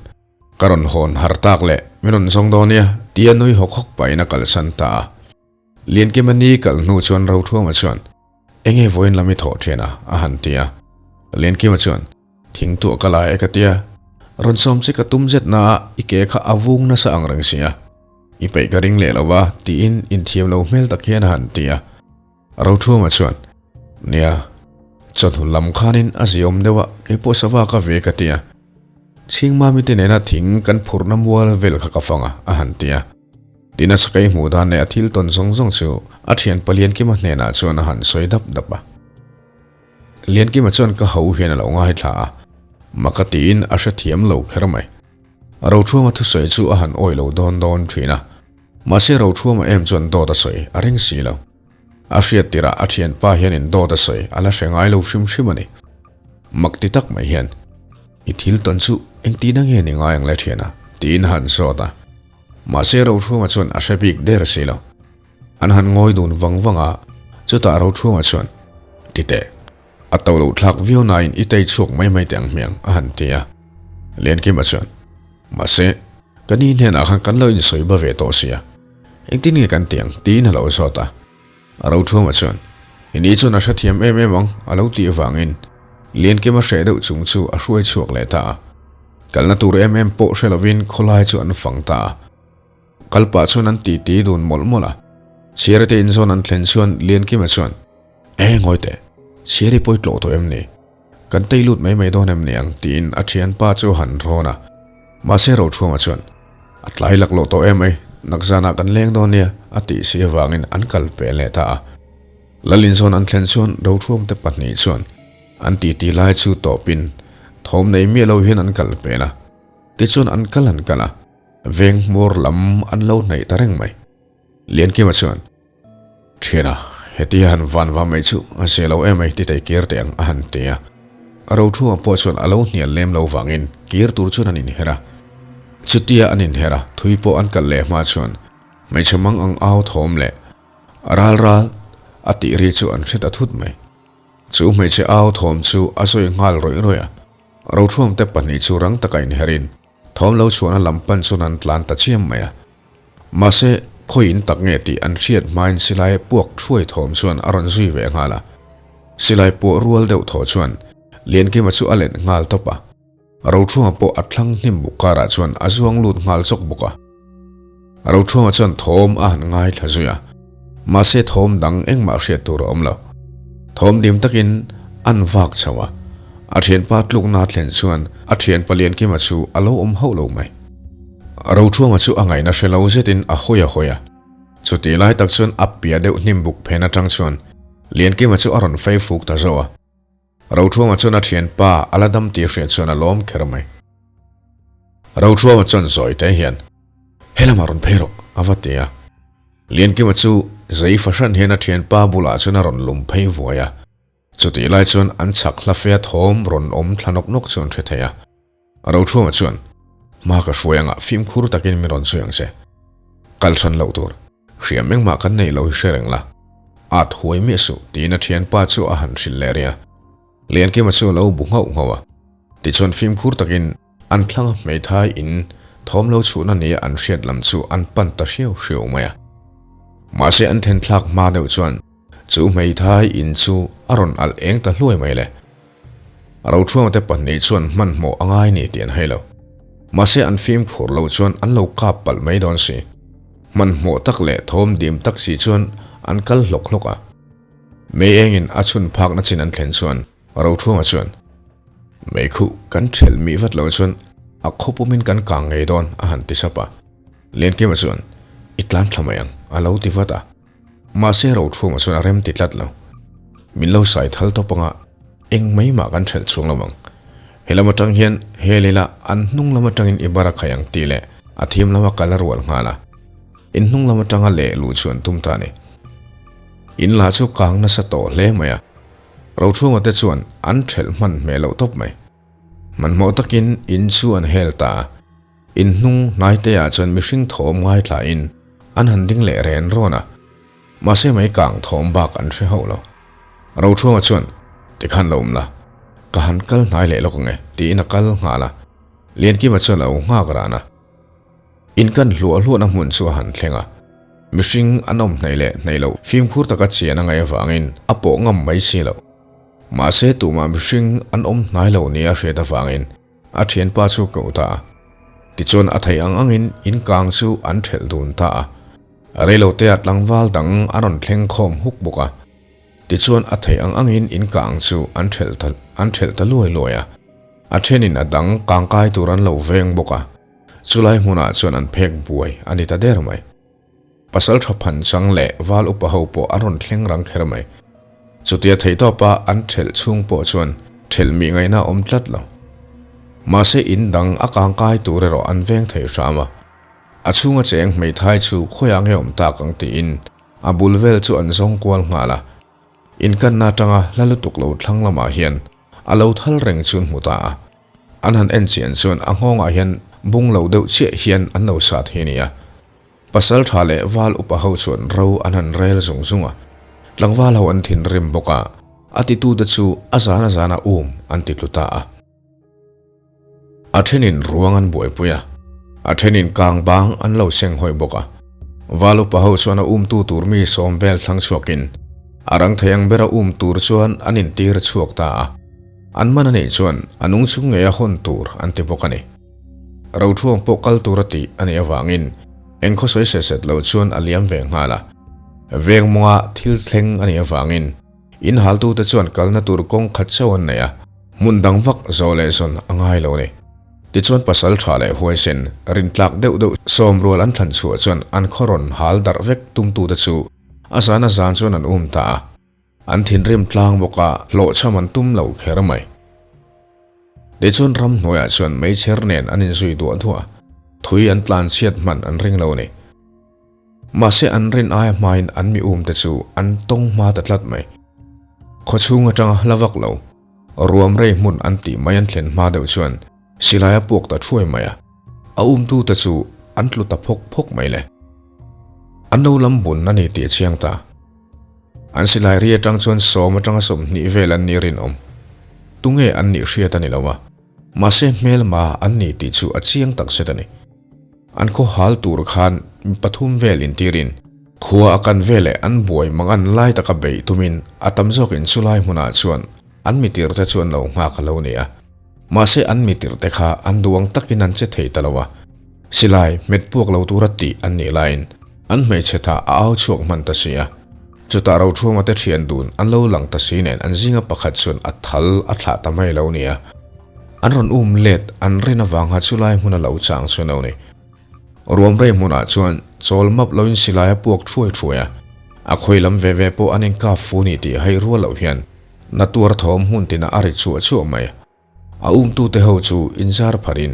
Ka rawn hawn har tak leh min rawn zawng dawn nia tia nui hawk hawk pahin a kalsan ta a. Liankimani kal hnu chuan Rothuama chuan, Enge vawiin lam i thawh ṭhian a? a han ti a. Liankima chuan, Thingtuah ka la e ka tia, rawn sawm che ka tum zet na a i ke kha a vung nasa ang reng sia. I peih ka ring leh lo va tiin inthiam lo hmel tak hian a han ti a. Rothuama chuan, Nia, chawhnu lam khanin a ziawm deuh a, keipawh sava ka ve ka tia. Chhingmami te nena thing kan phurhna mual vel kha ka fang a, a han ti a. Tin a chakei hmuh dan leh a thil tawn zawng zawng chu a thianpa Liankima hnenah chuan a han sawi dap dap a. Liankima chuan ka ho hian a lo ngaithla a, maka tiin a hrethiam lo kher mai. Rothuama thusawi chu a han awih lo dawn dawn thin a, mahse Rothuama em chuan dawt a sawi a ring si lo. A hriat tirah a thianpa hianin dawt a sawi a la hre ngai lo hrim hrim a ni. Mak ti tak mai hian, I thil tawn chu engtihna nge ni ngai ang le thiana? tiin a han zawt a. Mahse Rothuama chuan a hre bik der si lo. An han ngawi dun vang vang a, chutah Rothunga chuan, Ti teh, a to loh thlak viau nain i tei chhuak mai mai teh ang hmiang, a han ti a. Liankima chuan, Mahse, ka ni hnenah khan kan lo insawi ba ve tawh sia, engtin nge kan ti ang? tiin a lo zawt a. Rothunga chuan, I ni chuan a hrethiam em em ang, a lo tih avangin Liankima hreh deuh chung chu a hruai chhuak leh ta a. Kalna tur em em pawh hre lovin khawlai chu an fang ta a. Kal pah chuan an titi dun mawlh mawlh a. Chhiari te inzawn an thlen chuan Liankima chuan, E ngawi teh, Chhiari pawi tlawh tawh em ni? Kan tei lut mai mai dawn em ni ang? tiin a thianpa chu a han rawn a. Mahse Rochhuanga chuan, A tlai laklawh tawh em mai, nakzanah kan leng dawn nia, a tih si avangin an kal peh leh ta a. Lal inzawn an thlen chuan Rochhuangte pahnih chuan an titi lai chu tawpin thawm nei miah lo hian an kal pel a. Tichuan an kal an kal a. Veng hmawr lam an lo hnaih ta reng mai. Liankima chuan, Thiana, hetia han van va mai chu a zia lo em ai ti tei kir teh ang a han ti a. Rothunga pawh chuan a lo hnial lem lo vangin kir tur chuan an inher a. Chutia an inher a, thui pawh an kalh leh hma chuan hmeichhe mang ang au thawm leh ral ral a tih ri chu an hre ta thut mai. Chu hmeichhe au thawm chu a zawi nghal rawih rawih a. Rothunga te pahnih chu rang taka inherin Thawm lo chhuahna lam pan chuan an tlan ta chiam mai a. Mahse, khawiin tak nge tih an hriat hmain silai puak thuai thawm chuan a rawn zui ve nghal a. Silai puah rual deuh thaw chuan Liankima chu a let nghal tawp a. Rothunga pawh a thlang hnim buk karah chuan a zuang lut nghal chawk bawk a. Rothunga chuan thawm a han ngaithla zui a. Mahse thawm dang engmah hriat tur a awm lo. Thawm dim takin an vak chho a. A thianpa tlukna thlen chuan a thianpa Liankima chu a lo awm hauh lo mai. Rothunga chu a ngaihna hre lo zetin a hawi a hawi a. Chutih lai tak chuan a piah deuh hnim buk phen atang chuan Liankima chu a rawn fei fuk ta zawh a. Rothunga chuan a thianpa a la dam tih hriat chuan a lawm kher mai. Rothunga chuan zawi te hian, He lamah rawn phei rawh, a va ti a. Liankima chu zei fahran hian a thianpa bulah chuan a rawn lum phei vuai a. Chutih lai chuan an chhak hla fea thawm rawn awm thla nawk nawk chu an hre thei a. Rothunga chuan, Hma ka hruai anga fimkhur takin min rawn sawi ang che. Kal hran loh tur, hriam engmah kan neih lo hi hre reng la. At huai miah suh, tiin a thianpa chu a han hrilh leh rih a. Liankima chu a lo bu nghauh nghauh a. Tichuan fimkhur takin an thlanga hmeithai in thawm lo chhuhna nia an hriat lam chu an pan ta hriau hriau mai a. Mahse an then thlak hma deuh chuan chu hmeithai in chu a rawn alh eng ta hluai mai le. Rothruama te pahnih chuan hmanhmawh a ngai ni tih an hai lo. Mahse an fimkhur lo chuan an lo kap palh mai dawn si. Hmanhmawh tak leh thawm dim tak si chuan an kal hlawk hlawk a. Mei engin a chhun phakna chin an thlen chuan Rothruama chuan, Mei khuh kan thelh mih vat lo chuan a khawpumin kan kang ngei dawn a han ti sap a. Liankima chuan, I tlan thla mai ang a lo ti vat a. Mahse Rothruama chuan a rem ti tlat lo. Min lo sai thal tawp anga eng mai mah kan thelh chhung lo ang. He lam atang hian he lila an hnung lam atangin i bar a khai ang tih leh a thim lama kal a rual nghal a. In hnung lam atanga leh luh chu an tum ta a ni. In lah chu kang nasa tawh hle mai a. Rothruama te chuan an thelh hman hmel loh tawp mai. Hmanhmawh takin in chu an hel ta a. In hnung hnaiteah chuan mihring thawm ngaithlain an han ding leh ren rawn a, mahse mei kang thawm bak an hre hauh lo. Rochhuanga chuan, Tikhan lo awm la, ka han kal hnai leh lawk ang e, tiin a kal nghal a. Liankima chuan a lo nghak ran a. In kan hluah hluahna hmun chu a han thleng a, mihring an awm hnaih leh hnaih loh fimkhur taka chian a ngaih avangin a pawh ngam mai si loh. Mahse tumah mihring an awm hnai lo nia hriat avangin a thianpa chu a koh ta a. Tichuan a theih ang angin in kang chu an thelh dun ta a. Reilotea tlangval dang a rawn thleng khawm huk bawk a. Tichuan a theih ang angin in kang chu an thelh ta an thelh ta luai luai a. A thenin a dang kang kai tur an lo veng bawk a. Chulai hmunah chuan an phek buai a ni ta der mai. Pasal tha phan chang leh val upa ho pawh an rawn thleng rang kher mai. Chutia theihtawpa an thelh chhung pawh chuan thelh mih ngaihna a awm tlat lo. Mahse in dang a kangkai tur erawh an veng thei hram a. A chhunga cheng hmeithai chu khawiah nge awm tak ang tiin a bul vel chu an zawng kual nghal a. Inkanna atanga hla lutuk lo thlang lamah hian a lo thal reng chu an hmu ta a. An han en chian chuan a nghawngah hian bung lo deuh chiah hian an lo sat hi a ni a. Pasal tha leh val upa ho chuan ro an han rel zung zung a. Tlangval ho an thinrim bawk a, a titute chu a zan a zana um an ti tlu ta a. A thenin ruang an buaipui a, a thenin kang bang an lo seng hawi bawk a. Val upa ho chuan a umtu tur mi sawm vel thlang chhuakin a rang thei ang bera um tur chuan an intir chhuak ta a. An man a nih chuan a nung chung ngei a hawn tur an ti bawk a ni. Rothuang pawh kal tur a tih a nih avangin eng khaw sawi set set lo chuan a liam ve nghal a. Veng mawnga thil thleng a nih avangin in haltute chuan kalna tur kawng khat chauh an nei a, hmun dang vak zawh leh zawn a ngai lo a ni. Tichuan pasal tha leh huaisen rintlak deuh deuh sawm rual an thlan chhuah chuan an khaw rawn hal darh vek tumtute chu a zan a zan chuan an um ta a. An thinrim tlang bawk a, hlawhchham an tum lo kher mai. Tichuan ramhnuaiah chuan meichher nen an inzui duah duah a, thui an tlan chhiat hman an ring lo a ni. Mahse an rin aia hmain an mi umte chu an tawng hma ta tlat mai. Khawchhung atanga hla vak lo, ruam rei hmun an tih mai an thlen hma deuh chuan silai a puak ta thuai mai a, a umtute chu an tlu ta phawk phawk mai le. An lo lam bun a ni tih a chiang ta. An silai ri atang chuan sawm atanga 20 vel an nih rinawm. Tunge an nih hriat a ni lo a, mahse hmelma an ni tih chu a chiang tak zet a ni. An khaw hal tur khan mi pathum vel intirin khua a kan veleh an buai mang an lai taka beih tumin a tam zawkin chulai hmunah chuan an mitirte chu an lo nghak a lo ni a. Mahse an mitirte kha an duang takin an che thei ta lo a. Silai hmet puak lo tura tih an nih laiin an hmeichhe tha a au chhuak hman ta si a. Chutah Rochhuanga te thian dun an lo lang ta si nen an zinga pakhat chuan a thal a thlah ta mai lo nia. An rawn um let an rin avanga chulai hmun a lo chang chu no ni. Ruamrei hmunah chuan chawl map loin silai a puak thuai thuai a, a khawi lam ve ve pawh an inkap fu ni tih haih rual loh hian na tuar thawm hmun tinah a ri chuah chuah mai a. A umtute ho chu inzar pharin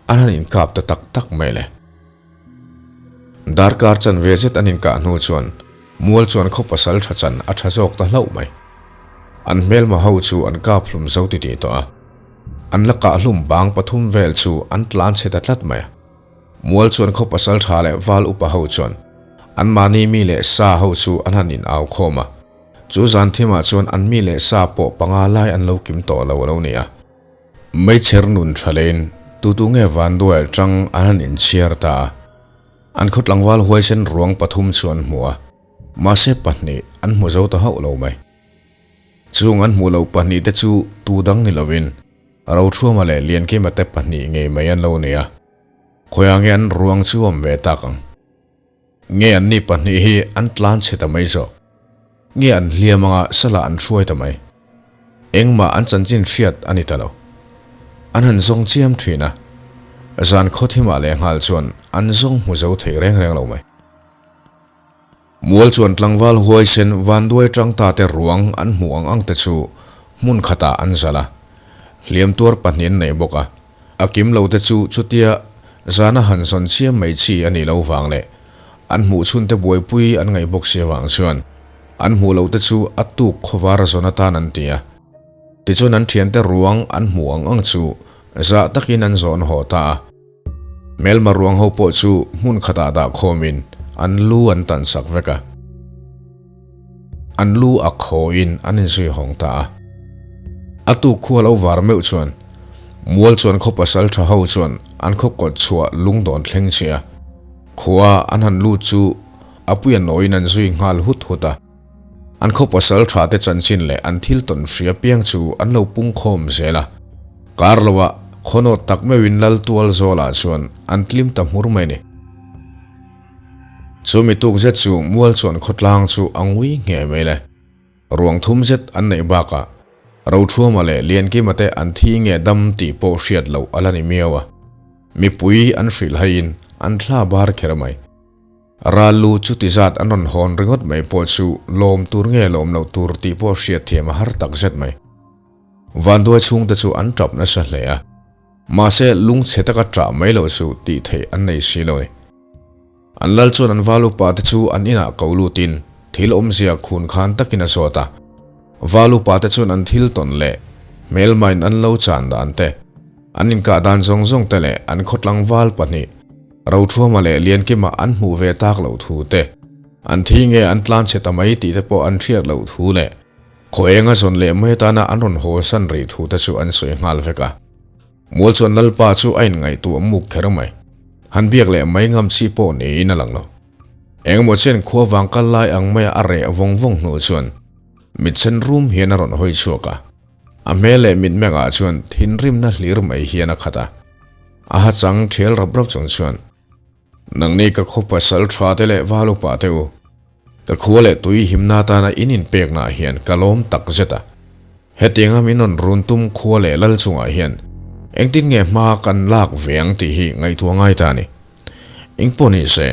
an han inkap ta tak tak mai le. Darkar chanve zet an inkah hnu chuan mual chuan khaw pasal tha chan a tha zawk ta hlauh mai. An hmelma ho chu an kap hlum zo titih tawh a. An la kah hlum bang pathum vel chu an tlan chhe ta tlat mai a. Mual chuan khaw pasal tha leh val upa ho chuan anmahni mi leh sa ho chu an han in au khawm a. Chu zan thimah chuan an mi leh sa pawh panga lai an lo kim tawh lo a lo ni a. Meichher nun tha lein tutu nge vanduai atang an han inchhiar ta a. An khaw tlangval huaisen ruang pathum chu an hmu a, mahse pahnih an hmu zo ta hauh lo mai. Chung an hmuh loh pahnih te chu tu dang ni lovin Rothuama leh Liankima te pahnih ngei mai an lo ni a. Khawiah nge an ruang chu awm ve tak ang? Nge an ni pahnih hi an tlan chhe ta mai zawk? Nge an hliam anga salah an hruai ta mai? Engmah an chanchin hriat a ni ta lo. An han zawng chiam thin a, zan khaw thimah leh nghal chuan an zawng hmu zo thei reng reng lo mai. Mual chuan tlangval huaisen vanduai tang ta te ruang an hmuh ang ang te chu hmun khatah an zalh a, hliam tuar pahnih an nei bawk a. A kim lo te chu chutia zana han zawn chiam mai chi a nih lo vang leh an hmuh chhun te buaipui an ngaih bawk si avang chuan an hmuh lo te chu a tuk khawvar zawn atan an ti a. Tichuan an thiante ruang an hmuh ang ang chu zah takin an zawn haw ta a. Hmelma ruang ho pawh chu hmun khatah dah khawmin an lu an tan sak vek a. An lu a khawiin an inzui hawng ta a. A tuk khua lo var meuh chuan mual chuan khaw pasal tha ho chuan an khaw kawt chhuah lung dawn thleng che a. Khua an han lut chu a puia nawiin an zui nghal hut hut a. An khaw pasal tha te chanchin leh an thil tawn hria piang chu an lo pung khawm zel a. Kar loah khawnawt tak meuhin lal tual zawlah chuan an tlim ta hmur mai a ni. Chumi tuk zet chu mual chuan khawtlang chu a ngui nghe mai le. Ruang thum zet an neih bakah Rothuama leh Liankima te an thi nge dam tih pawh hriat loh a la ni miau a. Mipui an hrilh haiin an thla bar kher mai. Ral lu chuti zat an rawn hawn ringawt mai pawh chu lawm tur nge lawm loh tur tih pawh hriat thiam a har tak zet mai. Vanduai chhungte chu an tap nasa hle a. Mahse lungchhe taka ṭah mai loh chu tih theih an nei si lo ni. An lal chuan an val upa te chu an inah ko lutin thil awmzia khun khan takin a zawt a. Val upa te chuan an thil tawn leh hmelmain an lo chan dan te, an inkah dan zawng zawng te leh an khawtlang val pahnih Rothuama leh Liankima an hmuh ve tak loh thu te, an thi nge an tlanchhe ta mai tih te pawh an hriat loh thu leh khaw enga zawn leh mai atana an rawn haw san rih thu te chu an sawi nghal vek a. Mual chuan Lalpa chu a inngaihtuah muk kher mai. Han biak leh mai ngam chi pawh niin a lang lo. Engemaw chen khua vang kal lai ang maia a reh vawng vawng hnu chuan mitsen rum hian a rawn hawi chhuak a. A hmel leh mitmengah chuan thinrimna hlir mai hian a khat a. A ha chang thial rap rap chung chuan, Nangni ka khaw pasal tha te leh val upa te u, ka khua leh tui himna atana in inpeknaah hian ka lawm tak zet a. Hetianga min rawn run tum khua leh lal chungah hian engtin nge hma kan lak ve ang tih hi ngaihtuah ngai ta a ni. Engpawh ni se,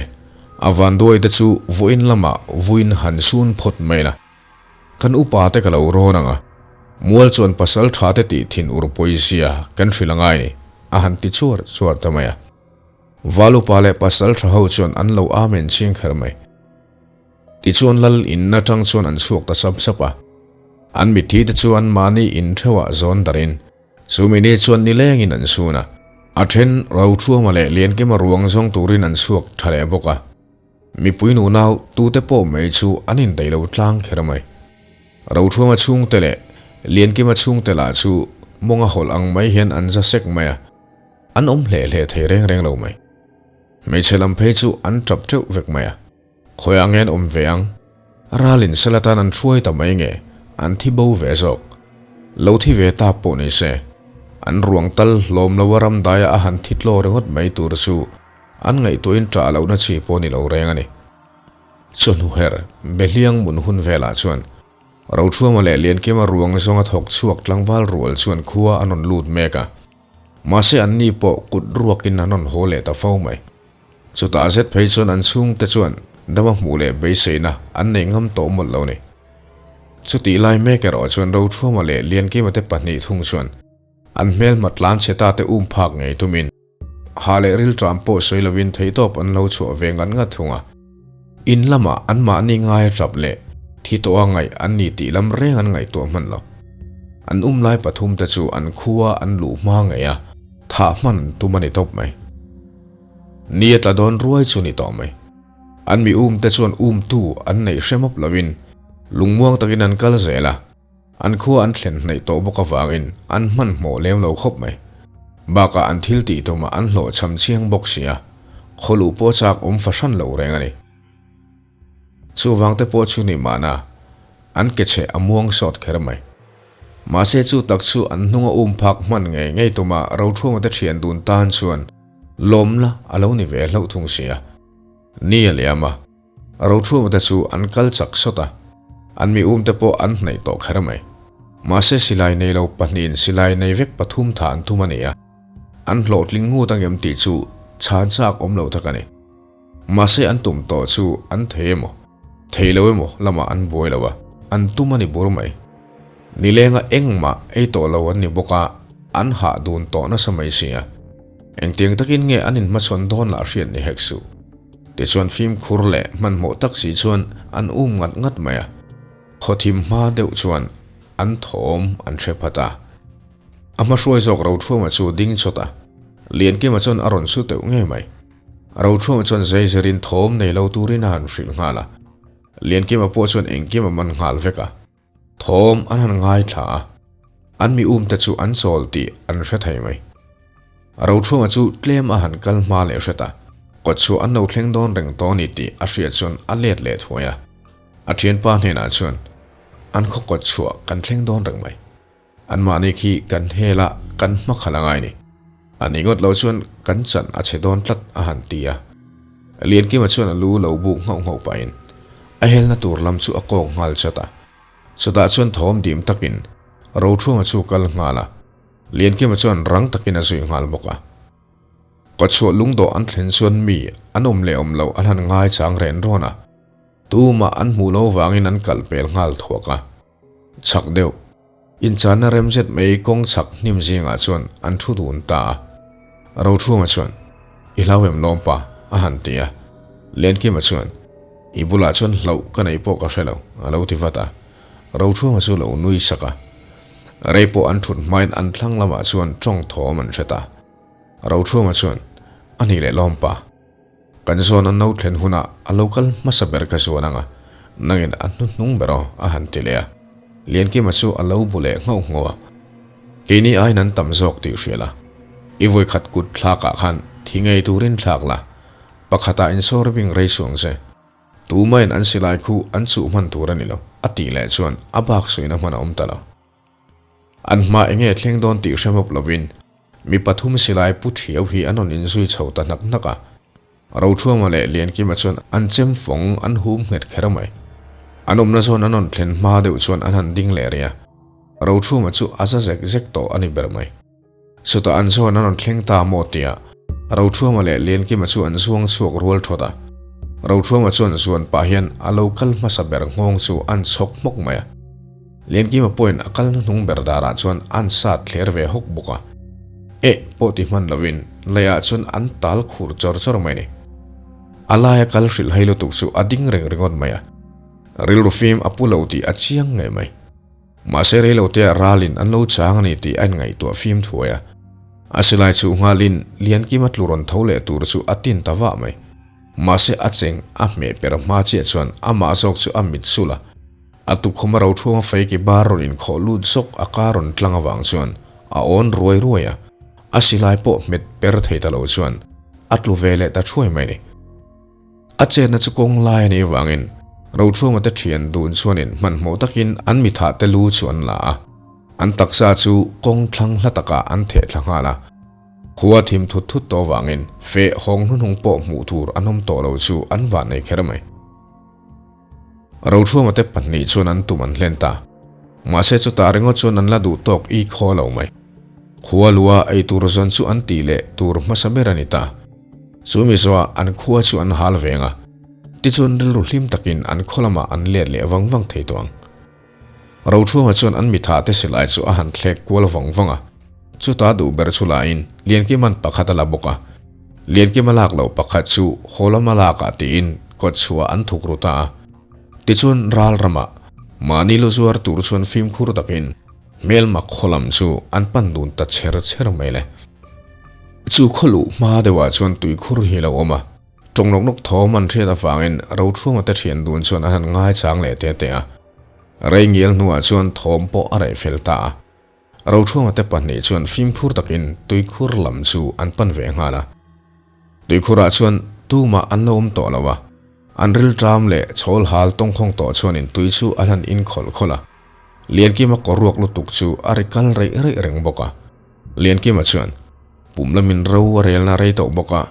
a vanduai te chu vawiin lamah vuin han sun phawt mai la. Kan upa te ka lo rawn ang a, mual chuan pasal tha te tih thin ur pawizia kan hrilh a ngai ni, a han ti chuar chuar ta mai a. Val upa leh pasal tha ho chuan an lo amen ching kher mai. Tichuan lal in atang chuan an chhuak ta sap sap a. An mitthi te chu an mahni in theuhah zawn darin chumi ni chuan nilengin an sun a. A then Rothuama leh Liankima ruang zawng turin an chhuak tha leh bawk a. Mipui nunau tute pawh mai chu an indaih lo tlang kher mai. Rothuama chhungte leh Liankima chhungte lah chu mawnga hawlh ang mai hian an za sek mai a. An awm hle hle thei reng reng lo mai. Hmeichhe lam phei chu an tap teuh vek mai a. Khawiah nge an awm ve ang? Ralin sal atan an hruai ta mai nge an thi bo ve zawk? Lo thi ve ta pawh ni se, an ruang tal hlawm lo a ram daia a han thi tlaw ringawt mai tur chu an ngaihtuahin ṭah lohna chi pawh ni lo reng a ni. Chawhnu her Behliang mun hun velah chuan Rothuama leh Liankima ruang zawnga thawk chhuak tlangval rual chuan khua an rawn lut mek a. Mahse an ni pawh kut ruakin an rawn haw leh ta fo mai. Chutah zet phei chuan an chhungte chuan dama hmuh leh beiseina an nei ngam tawh mawlh lo ni. Chutih lai mek erawh chuan Rothuama leh Liankima te pahnih thung chuan an hmelhma tlan chhe ta te um phak ngei tumin ha leh rilṭam pawh sawi lovin theihtawp an lo chhuah ve ngat ngat thung a. In lamah anmahni ngaia ṭap leh thi tawha ngaih an ni tih lam reng an ngaihtuah hman lo. An um lai pathum te chu an khua an luh hma ngei a, thah hman an tum a ni tawp mai. Ni a tla dawn ruai chu ni tawh mai. An mi um te chuan umtu an neih hre mawp lovin lungmuang takin an kal zel a. An khua an thlen hnaih tawh bawk avangin an hmanhmawh lem lo khawp mai. Bakah an thil tih tumah an hlawhchham chiang bawk si a, khaw luh pawh chak awm fahran lo reng a ni. Chuvang te pawh chu ni mahna, an ke chhe a muang sawt kher mai. Mahse chu tak chu an hnunga um phak hman ngei ngei tuma Rothuama te thian dun tan chuan lawmna a lo ni ve hlauh thung si a. Ni a liam a. Rothuama te chu an kal chak sawt a, an mi um te pawh an hnaih tawh kher mai. Mahse silai nei lo pahnihin silai nei vek pathum tha an tum a ni a, an hlawhtling ngut angem tih chu chhan chak awm lo tak a ni. Mahse an tum tawh chu an thei emaw, thei lo emaw lamah an buai lo a, an tum a ni bur mai. Nilenga engmah ei tawh lo an ni bawk a, an hah dun tawh nasa mai si a. Engtiang takin nge an inhmachhawn dawn lah hriat ni hek suh. Tichuan fimkhur leh hmanhmawh tak si chuan an um ngat ngat mai a, khawthim hma deuh chuan an thawm an hre phat a. A hmahruai zawk Rothuama chu ding chawt a. Liankima chuan a rawn su teuh ngei mai. Rochhuama chuan zei zerin thawm nei lo turin a han hrilh nghal a. Liankima pawh chuan engkim a man nghal vek a. Thawm an han ngaithla a, an mi umte chu an chawl tih an hre thei mai. Rochhuama chu tlem a han kal hma leh hret a, kawtchhuah an lo thleng dawn reng tawh a ni tih a hriat chuan a let leh thuai a. A thianpa hnenah chuan, An khaw kawtchhuah kan thleng dawn reng mai. Anmahni khi kan hel a, kan hma khalh a ngai ni. A ni ngawt lo chuan kan chan a chhe dawn tlat a han ti a. Liankima chuan a lu lo buk nghauh nghauh pahin a helna tur lam chu a kawk nghal chat a. Chutah chuan thawm dim takin Rothunga chu kal nghal a, Liankima chuan rang takin a zui nghal bawk a. Kawchhuah lungdawh an thlen chuan mi an awm leh awm loh an han ngaichang ren rawn a, tumah an hmuh lo vangin an kal pel nghal thuak a. Chhak deuh. Inchanna rem zet mai kawng chhak hnim zingah chuan an thu dun ta a. Rothunga chuan, I hlau em lawm pa? a han ti a. Lenkima chuan, I bulah chuan hlauh ka neih pawh ka hre lo, a lo ti vat a. Rothunga chu lo nui sak a. Rei pawh an thut hmain an thlang lamah chuan tawng thawm an hre ta. Rothunga chuan, A nih leh lawm pa. Kan zawn an lo thlen hunah a lo kal hmasa ber ka zuan ang a, nangin a hnuhnung ber aw a han ti leh a. Liankima chu a lo bu leh nghauh nghauh a. Keini aiin an tam zawk tih hria la, i vawikhat kut thlakah khan thi ngei turin thlak la, pakhatah insawr bing rei suang che. Tumain an silai khu an chuh hman tur a ni lo, a tih leh chuan a bak suihna hman a awm ta lo. An hma enge thleng dawn tih hre mawp lovin mi pathum silai pu thiau hi an rawn inzui chho ta hnak hnak a. Roṭhuama leh Liankima chuan an chem fawng an hum nghet kher mai. An awmna zawn an rawn thlen hma deuh chuan an han ding leh rih a. Roṭhuama chu a za zek zek tawh a ni ber mai. Chutah an zawn an rawn thleng ta maw tia Roṭhuama leh Liankima chu an zuang chhuak rual thawt a. Roṭhuama chuan zuan pah hian a lo kal hmasa ber nghawng chu an chhawk hmawk mai a. Liankima pawhin a kal hnuhnung ber darah chuan an sat thler ve hawk bawk a. Eh pawh ti hman lovin leiah chuan an tal khur chawr chawr mai a ni. A laia kal hrilh hai lutuk chu a ding reng ringawt mai a. Rilru fim a pu lo tih a chiang ngei mai. Mahse reilotea ralin an lo chang a ni tih a inngaihtuah fim thuai a. A silai chuh nghalin Liankima tlu rawn tho leh tur chu a tin ta vah mai. Mahse a cheng a hmeh per hma chiah chuan amah zawk chu a mit sulh a. A tukhum a rochhuang feiki bar rawn inkhawh lut zawk a kar rawn tlang avang chuan a awn ruai ruai a, a silai pawh hmet per thei ta lo chuan a tlu ve leh ta thuai mai ni. A chetna chu kawng lai a nih avangin Rochhuanga te thian dun chuanin hmanhmawh takin an mithah te lu chu an la a, an taksa chu kawng thlang hla takah an theh thla nghal a. Khua thim thut thut tawh avangin feh hawng hnuhnung pawh hmuh tur an awm tawh lo chu an vannei kher mai. Rochhuama te pahnih chuan an tum an hlen ta. Mahse chutah ringawt chuan an la duh tawk i khaw lo mai. Khua lua ei tur zawn chu an tih leh tur hmasa ber a ni ta. Chu mi zawhah an khua chu an hal veng a, tichuan rilru hlim takin an khaw lamah an let leh vang vang thei tawh ang. Rochhuama chuan an mitha te silai chu a han thlek kual vang vang a, chutah duh ber chu lahin Liankima'n pakhat a la bawk a. Liankima lak loh pakhat chu haw lama lakah tiin kawtchhuah an thuk ru ta a. Tichuan ral ramah mahni lu zuar tur chuan fimkhur takin hmelma khaw lam chu an pan dun ta chher chher mai le. Chu khaw luh hma deuhah chuan tuikhur hi a lo awm a. Tawng nawk nawk thawm an hriat avangin Rochhuanga te thian dun chuan an han ngaichang leh te te a. Rei ngial hnuah chuan thawm pawh a reh fel ta a. Rochhuanga te pahnih chuan fimkhur takin tuikhur lam chu an pan ve nghal a. Tuikhurah chuan tumah an lo awm tawh lo a. An rilṭam leh chhawl hal tawngkhawng tawh chuanin tui chu an han in khawlh khawlh a. Liankima kaw ruak lutuk chu a ri kal reih reih reng bawk a. Liankima chuan pum lamin ro a relna rei tawh bawk a.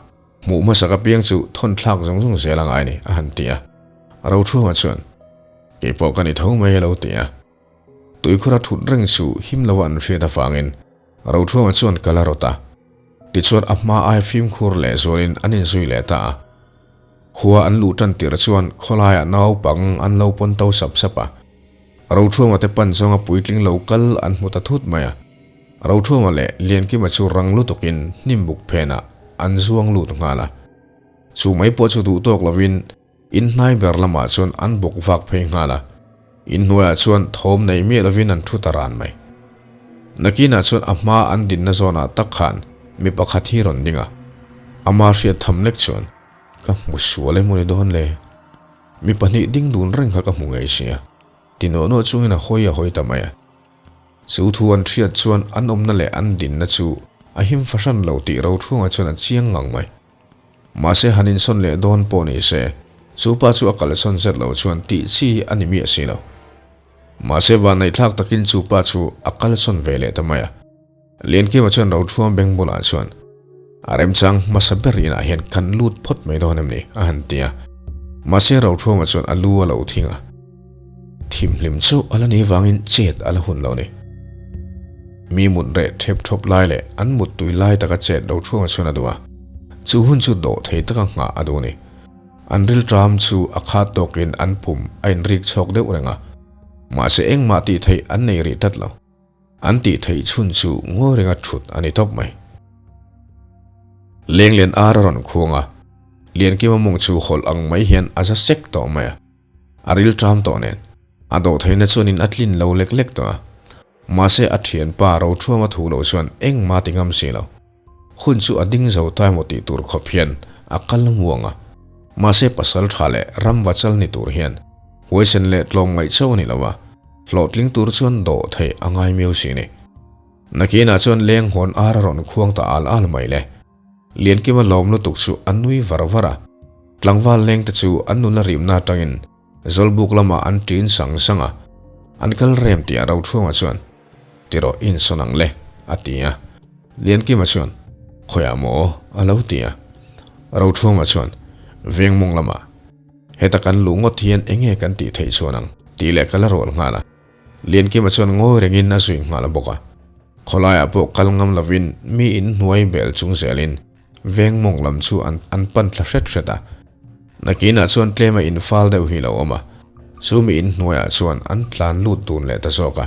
Hmuh hmasak apiang chu thawn thlak zawng zawng zel a ngai ni, a han ti a. Rochhunga chuan, Kei pawh ka ni tho mai a lo ti a. Tuikhura thut reng chu him lo a an hriat avangin Rochhunga chuan kal a rawt a. Tichuan a hma ai fimkhur leh zualin an inzui leh ta a. Khua an luh tan tir chuan khawlaiah naupang an lo pawn to sap sap a. Rochhunga te pan zawnga puitling lo kal an hmu ta thut mai a. Rothunga leh Liankima chu rang lutukin hnim buk phenah an zuang lut nghal a. Chu mai pawh chu duh tawk lovin in hnai ber lamah chuan an bawk vak phei nghal a. In hnuaiah chuan thawm nei miah lovin an thu ta ran mai. Nakinah chuan a hma an dinna zawnah tak khan. Mi pakhat hi rawn ding a, ama hriat tham lek chuan ka hmu sual emaw ni dawn le? Mi pahnih ding dun reng kha ka hmu ngei sia, ti nuah nuah chungin a hawi a hawi ta mai a. Chu thu an hriat chuan an awmna leh an dinna chu a him fahran lo tih Rothunga chuan a chiang ngang mai. Mahse han insawn leh dawn pawh ni se, chu pa chu a kalsawn zet lo chuan tih chi a ni miah si lo. Mahse vanneihthlak takin chu pa chu a kalsawn ve leh ta mai a. Liankima chuan Rothruam beng bulah chuan, A remchang hmasa ber inah hian kan lut phawt mai dawn em ni? a han ti a. Mahse Rothruama chuan a lu a lo thing a. Thimhlim chu a la ni vangin chet a la hun lo ni. Mi mut reh thep thawp lai leh an mut tui lai taka chet Rothruama chuan a duh a. Chu hun chu dawh thei taka nghah a duh a ni. An rilṭam chu a khat tawkin an pum a inrik chhawk deuh reng a. Mahse engmah tih theih an nei rih tlat lo. An tih theih chhun chu ngawi renga thut a ni tawp mai. Lenglen ar a rawn khuang a, Liankima mawng chu hawlh ang mai hian a za sek tawh mai a. A ril ṭam tawh nen, a dawhtheihna chuanin a tlin lo lek lek tawh a. Mahse a ṭhianpa Roṭhuama thu lo chuan engmah ti ngam si lo. Hun chu a ding zo ta emaw tih tur khawp hian a kal muang a. Mahse pasal tha leh ram va chal ni tur hian huaisen leh tlawm ngaih chauh a ni lo a, hlawhtling tur chuan dawh theih a ngai miau si ni. Nakinah chuan leng hawn ar a rawn khuang ta al al mai le. Liankima lawm lutuk chu a nui var var a. Tlangval leng te chu an nula rimna atangin Zawlbuk lamah an ṭin sang sang a, an kal rem tih a Roṭhuanga chuan, Ti rawh insawn ang le, a ti a. Liankima chuan, Khawiah maw? a lo ti a. Roṭhuanga chuan, Vengmawng lamah, heta kan luh ngawt hian enge kan tih theih chuan ang, tih leh ka la rual nghal a. Liankima chuan ngawi rengin a zui nghal bawk a. Khawlaiah pawh kal ngam lovin mi inhnuai bel chung zelin Vengmawng lam chu an an pan thla hret hret a. Nakinah chuan tlema in fal deuh hi lo awm a, chu mi in hnuaiah chuan an tlan lut dun leh ta zawk a.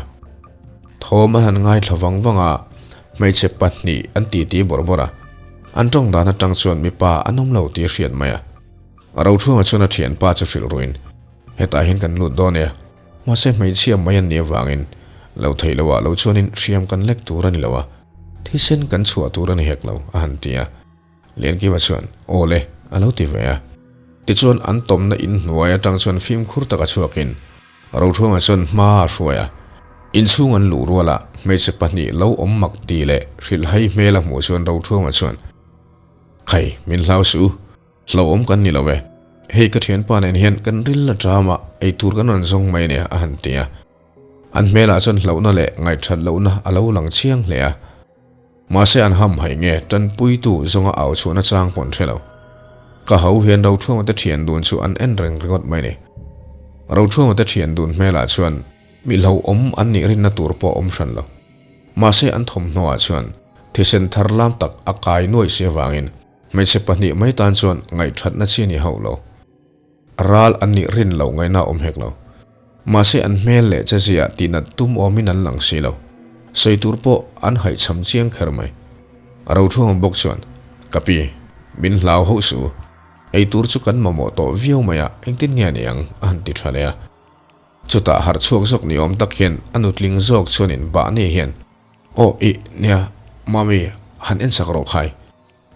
Thawm an han ngaithla vang vang a, hmeichhe pahnih an titi bawrh bawrh a, an tawng dan atang chuan mipa an awm lo tih a hriat mai a. Rochhunga chuan a thianpa chu hrilh ruin, Hetah hian kan lut dawn e, mahse hmeichhia mai an nih avangin lo theih loh ah lo chuanin hriam kan lek tur a ni lo a, Thisen kan chhuah tur a ni hek lo, a han ti a. Liankima chuan, Aw le, a lo ti ve a. Tichuan an tawmna in hnuai atang chuan fimkhur taka chhuakin Rothruanga chuan hma a hruai a. Inchhung an luh ruala hmeichhe pahnih lo awm mak ti leh hrilhhai hmel a hmuh chuan Rothruanga chuan, Khai, min hlau suh u. Hlauhawm kan ni lo e. Hei ka thianpa nen hian kan ril a ṭam a, eitur kan rawn zawng mai nia, a han ti a. An hmelah chuan hlauhna leh ngaihthat lohna a lo lang chiang hle a. Mahse an hamhaih nge tanpuitu zawnga au chhuahna chang pawh an hre lo. Ka ho hian Roṭhuama te thian dun chu an en reng ringawt mai ni. Roṭhuama te thian dun hmelah chuan mi hlauhawm an nih rinna tur pawh a awm hran lo. Mahse an thawmhnaw ah chuan thisen thar lam tak a kai nuaih si avangin hmeichhe pahnih mai tan chuan ngaihthatna chi a ni hauh lo. Ral an nih rin loh ngaihna awm hek lo. Mahse an hmel leh chezia tihnat tum awmin an lang si lo. Sawi tur pawh an haihchham chiang kher mai. Rothruang bawk chuan, Ka pi, min hlau hauh suh u. Ei tur chu kan mamawh tawh viau mai a, engtin nge a ni ang? a han ti tha leh a. Chutah harh chhuak zawk ni awm tak hian a nutling zawk chuan in bah ni hian, Aw ih, nia, Mami, han ensak rawh khai.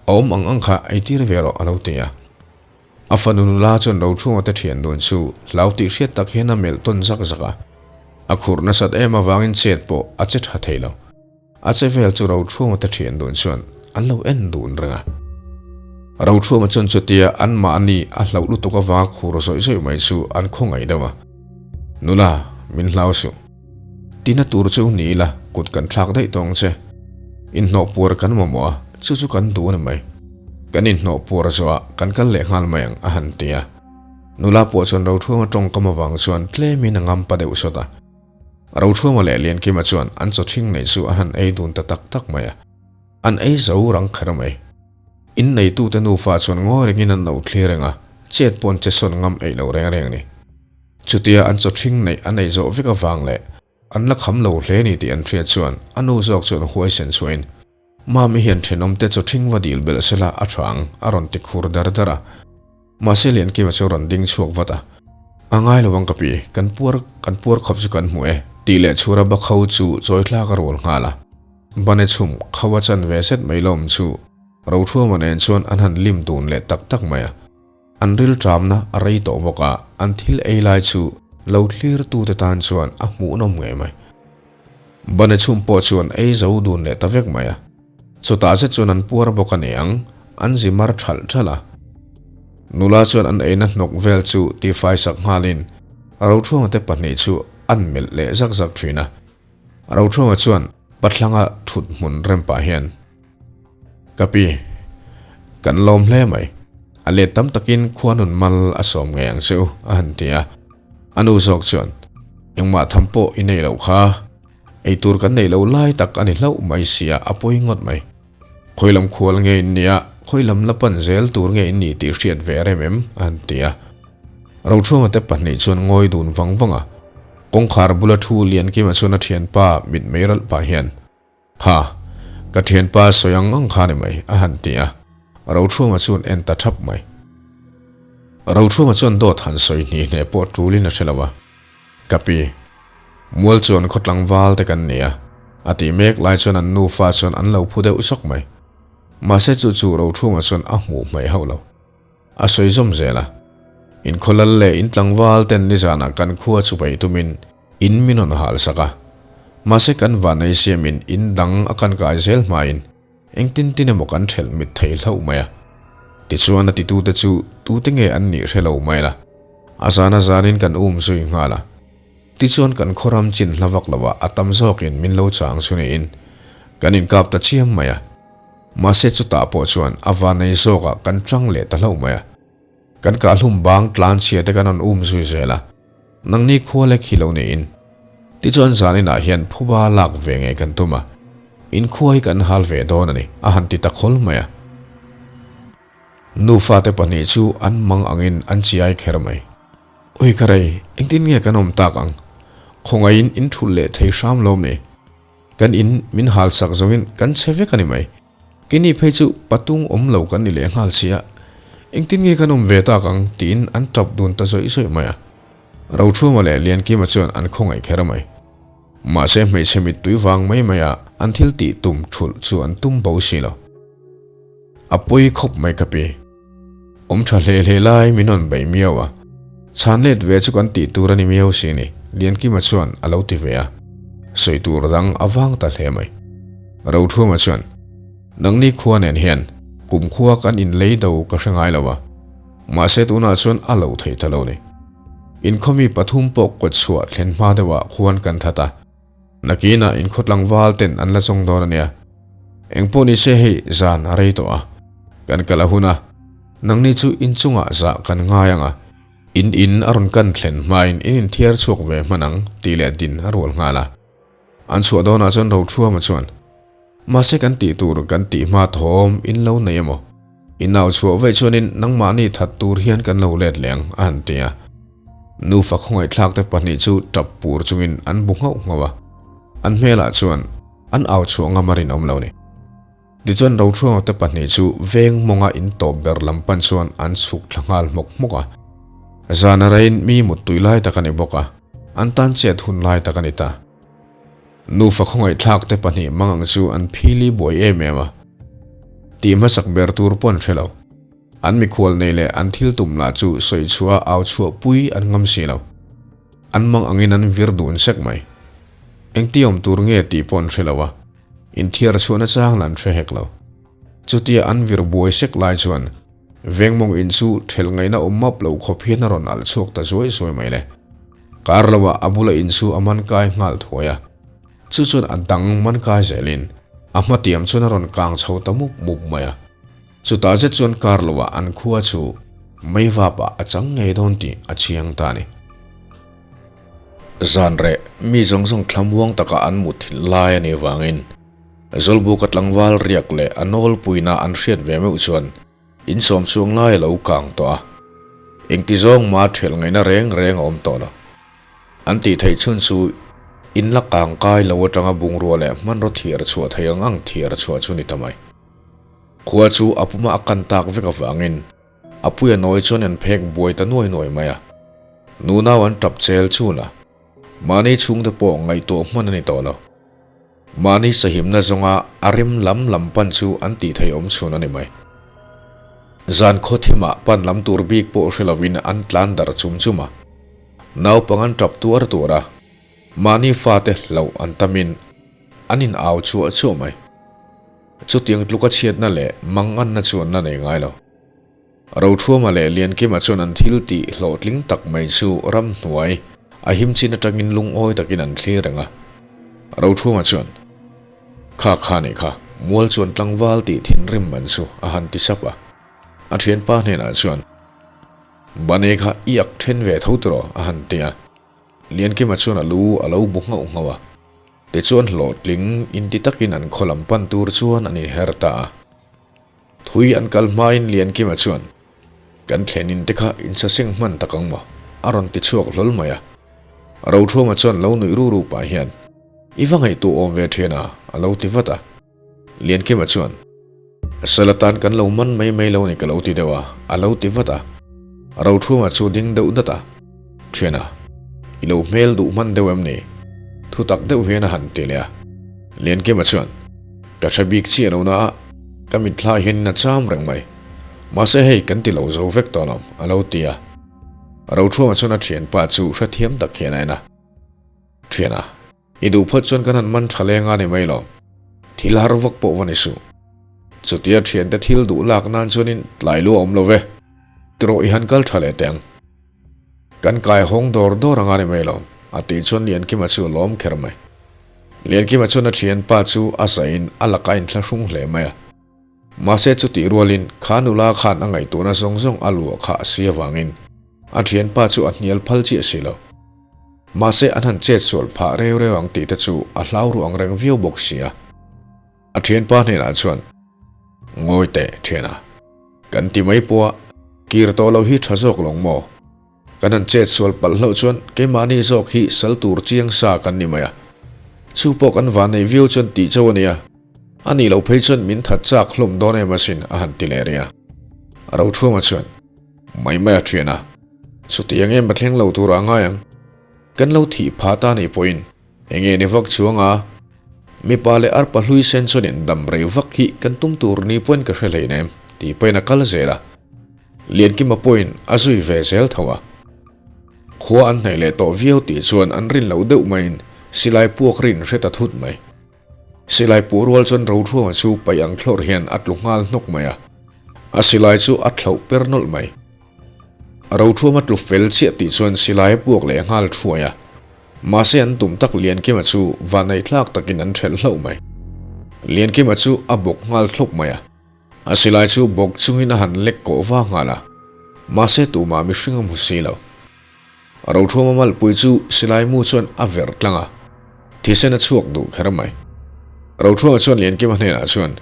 A awm ang ang kha ei tir ve rawh a lo ti a. A fanu nula chuan Rochhunga te thian dun chu hlau tih hriat tak hian a melh tawn zak zak a. A khurh nasat em avangin chet pawh a che tha thei lo. A che vel chu Rochhunga te thian dun chuan an lo en dun reng a. Rochhunga chuan chutia anmahni a hlauh lutuk avanga khur zawih zawih mai chu an khawngaih deuh a. Nula, min hlau suh. Tina tur chu ni ila kut kan thlak daih tawng che. Inhnawh puar kan mamawh a, chu chu kan duh a ni mai. Kan inhnawh puar zawhah kan kal leh nghal mai ang a han ti a. Nula pawh chuan Rothruama tawngkam avang chuan tlemin a ngampa deuh sawt a. Rothruama leh Liankima chuan an chawthing neih chu an han ei dun ta tak tak mai a. An ei zo rang kher mai. Inneitute nufa chuan ngawi rengin an lo thlir reng a, chet pawn che sawn ngam eih lo reng reng a ni. Chutia an chawthing neih an ei zawh vek avang leh an la kham lo hle ni tih an hriat chuan a nu zawk chuan huaisen chhuahin, Mami hian thenawmte chawthing va dil belh sela a tha ang, a rawn ti khur dar dar a. Mahse Liankima chu a rawn ding chhuak vat a, A ngai lo ang ka pi, kan puar kan puar khawp chu kan hmu e, tih leh chhura bakho chu chawi thlak a rual nghal a. Bane chhum kho a chan ve zet mai lawm chu Rothuama nen chuan an han lim dun leh tak tak mai a. An rilṭamna a rei tawh bawk a, an thil ei lai chu lo thlirtute tan chuan a hmuhnawm ngei mai. Bane chhum pawh chuan ei zo dun leh ta vek mai a. Chutah zet chuan an puar bawk a ni ang, an zi mar ṭhalh ṭhalh a. Nula chuan an eina hnawk vel chu tifaisak nghalin Rothuama te pahnih chu an melh leh zak zak ṭhin a. Rothunga chuan pathlanga thut hmun rem pah hian, Ka pi, kan lawm hle mai. A let tam takin khua nun mal a sawm ngei ang che u, a han ti a. A nu zawk chuan, Engmah tham pawh i nei loh kha. Eitur kan neih loh lai tak a ni hlauh mai sia, a pawi ngawt mai. Khawi lam khual nge in nia, khawi lam la pan zel tur nge in nih tih hriat ve rem em? a han ti a. Rochhuanga te pahnih chuan ngawi dun vang vang a. Kawngkhar bula thu Liankima chuan a thianpa mitmei ralh pah hian, Kha, ka thianpa sawi ang ang kha ni mai, a han ti a. Rochhuanga chuan en ta thap mai. Rochhuanga chuan dawt han sawi hni hne pawh tulin a hre lo a. Ka pi, mual chuan khaw tlangval te kan ni a, a tih mek lai chuan an nufa chuan an lo phu deuh zawk mai. Mahse chu chu Rothunga chuan a hmuh hmaih hauh lo. A sawi zawm zel a, In khaw lal leh in tlangval ten nizanah kan khua chu bei tumin in min rawn hal sak a. Mahse kan vanei siamin in dang a kan kai zel hmain Engtin tin emaw kan ṭhelh mit thei hlauh mai a. Tichuan a titute chu tute nge an nih hre lo mai la. A zan a zanin kan um zui nghal a. Tichuan kan khawram chin hla vak loah a tam zawkin min lo chang chu niin kan inkap ta chiam mai a. Mahse chutah pawh chuan a vanei zawkah kan ṭang leh ta hlauh mai a. Kan kahhlum bang tlanchhia te kan rawn um zui zel a, nangni khua lek hi lo niin. Tichuan zaninah hian phuba lak ve ngei kan tum a, in khua hi kan hal ve dawn a ni, a han ti ta khawl mai a. Nufa te pahnih chu an mang angin an chiai kher mai. Ui ka rei, engtin nge kan awm tak ang? Khawngaihin in thulh leh thei hram lo mi? Kan in min hal sak zawngin kan chhe vek a ni mai. Keini phei chu patung awm lo kan ni leh nghal sia, engtin nge kan awm ve tak ang tiin an tap dun ta zawih zawih mai a. Rochhuma leh Liankima chuan an khawngaih kher mai. Mahse hmeichhe mittui vang mai mai a an thil tih tum thulh chu an tum bo si lo. A pawi khawp mai ka pi. Awm tha hle hle lai min rawn bei miau a, chhan let ve chu kan tih tur a ni miau si ni, Liankima chuan a lo ti ve a, sawi tur dang a vang ta hle mai. Rothuama chuan, Nangni khua nen hian kum khua kan inlei do ka hre ngai lo a, mahse tunah chuan a lo thei ta lo ni. Inkhawmi pathum pawh kawtchhuah thlen hma deuhah khuan kan that a, Nakinah in khaw tlangval ten an la zawng dawn a nia. Engpawh ni se hei zan a rei tawh a, kan kal a hun a, nangni chu in chungah zah kan ngai ang a, in in a rawn kan thlen hmain in inthiar chhuak ve hman ang tih leh din a rual nghal a. An chhuah dawnah chuan Rothuama chuan, Mahse kan tih tur kan tih hma thawm in lo nei emaw? In nau chhuah vaih chuanin nangmahni that tur hian kan lo let leh ang, a han ti a. Nufa khawngaihthlak te pahnih chu tap pur chungin an bu nghauh nghauh a, an hmelah chuan an au chhuah ngam a rinawm lo ni. Tichuan Rothuanga te pahnih chu veng mawnga in tawp ber lam pan chuan an chhuk thla nghal hmawk hmawk a. Zan a reiin mi muttui lai tak a ni bawk a, an tan chet hun lai tak a ni ta. Nufa khawngaihthlak te pahnih mang ang chu an phili buai em em a, tih hmasak ber tur pawh an hre lo. An mikhual nei leh an thil tum lah chu sawi chhuah a au chhuah pui an ngam si lo. An mang angin an vir dun sek mai. Engti awm tur nge tih pawh an hre lo a, inthiar chhuahna chang lah an hre hek lo. Chutia an vir buai sek lai chuan Vengmawng in chu thelh ngaihna awm map lo khawp hian a rawn alh chhuak ta zuai zuai mai le. Kar loah a bula in chu a man kai nghal thuai a. Chu chuan a dang man kai zelin a hmatiam chuan a rawn kang chho ta mup mup mai a. Chutah zet chuan kar loah an khua chu mei vapah a chang ngei dawn tih a chiang ta a ni. Zan reh mi zawng zawng thlamuang taka an mut thin lai a nih vangin Zawlbuka tlangval riak leh a nawlpuina an hriat ve meuh chuan insawm chhuang lai a lo kang tawh a, engti zawng mah ṭhelh ngaihna reng reng a awm tawh lo. An tih theih chhun chu in la kang kai lo aṭanga bungrua leh hmanraw thiar chhuah thei ang ang thiar chhuah chu ni ta mai. Khua chu a puma a kan tak vek avangin a puia nawi chuan an phek buai ta nuai nuai mai a, nunau an ṭap chel chun a, mahni chhungte pawh ngaihtuah hman a ni tawh lo. Mahni sahimna zawnga a rem lam lam pan chu an tih theih awm chhun a ni mai. Zan khaw thimah pan lam tur bik pawh hre lovin an tlan darh chum chum a. Naupang an tap tuar tuar a, mahni fate hlauh an tamin an in au chuah chuah mai. Chutiang tluka chhiatna leh manganna chu an la nei ngai lo. Rothuama leh Liankima chuan an thil tih hlawhtling tak mai chu ramhnuai a him chin atangin lungawi takin an thlir reng a. Rothuama chuan, Kha kha nih kha, mual chuan tlangval tih thinrim man chu a han ti sap a. A thianpa hnenah chuan, Bane kha i ak then ve tho tiraw? a han ti a. Liankima chuan a lu a lo bu nghauh nghauh a. Tichuan hlawhtling inti takin an khaw lam pan tur chuan an inher ta a. Thui an kal hmain Liankima chuan, Kan thlenin te kha insaseng hman tak ang maw? a rawn ti chhuak hlawl mai a. Rothuama chuan lo nuih ru ru pah hian, I va ngaihtuah awm ve ṭhian a, a lo ti vat a. Liankima chuan, Sal atan kan lo man mai mai lo ni ka lo ti deuh a, a lo ti vat a. Rothuama chu ding deuh dat a, Ṭhian a, i lo hmel duh hman deuh em ni? Thutak deuh hian a han ti leh a. Liankima chuan, Ka hre bik chiah lo na a, ka mitthla hian a cham reng mai. Mahse hei kan ti lo zo vek tawh lo, a lo ti a. Rothuama chuan a thianpa chu hrethiam tak hian a en a. Thiana, i duh phawt chuan kan han man tha leng a ni mai lo. Thil har vak pawh va ni suh. Chutia thiante thil duh lak nan chuanin tlai lu a awm lo ve. Tirawh i han kal tha leh teh ang. Kan kai hawng dawr dawr anga ni mai lo, a tih chuan Liankima chu a lawm kher mai. Liankima chuan a thianpa chu a zahin a laka inthlahrung hle mai a. Mahse chutih rualin kha nula khan a ngaihtuahna zawng zawng a luah kha a si avangin a thianpa chu a hnial phal chiah si lo. Mahse an han chet sual phah reu reu ang tih te chu a hlau ru ang reng viau bawk si a. A thianpa hnenah chuan, Ngawi teh thiana, kan ti mai pawh a, kir tawh loh hi tha zawk lawng maw? Kan han chet sual palh hlauh chuan keimahni zawk hi sal tur chiang sa kan ni mai a. Chu pawh kan van nei viau chuan tih chauh a nia. A nih loh phei chuan min that chak hlawm dawn em asin a han ti leh rih a. Rothuama chuan, Mai mai a thiana, chutiang em a thleng lo turah a ngai ang. Kan lo thih phah ta nih pawhin Enge ni vak chuang a, mipa leh arpa hlui sen chuan in dam rei vak hi kan tum tur ni pawhin ka hre hleinem tih pawhin a kal zel a. Liankima pawhin a zui ve zel tho a. Khua an hnaih leh tawh viau tih chuan an rin loh deuh maiin silai puak rin hre ta thut mai. Silai puh rual chuan Rothuama chu paih ang thlawr hian a tlu nghal hnawk mai a. A silai chu a thlauh per nawlh mai. Rothuama tlu fel chiah tih chuan silai a puak leh nghal thuai a. Mahse an tum tak Liankima chu vanaihthlak takin an ṭhelh hlauh mai. Liankima chu a bawk nghal thlawp mai a. A silai chu bawk chungin a han lek kawh va nghal a. Mahse tumah mihring a hmu si lo. Rothuama malpui chu silai mu chuan a verh tlang a. Thisen a chhuak duh kher mai. Rothuama chuan Liankima hnenah chuan,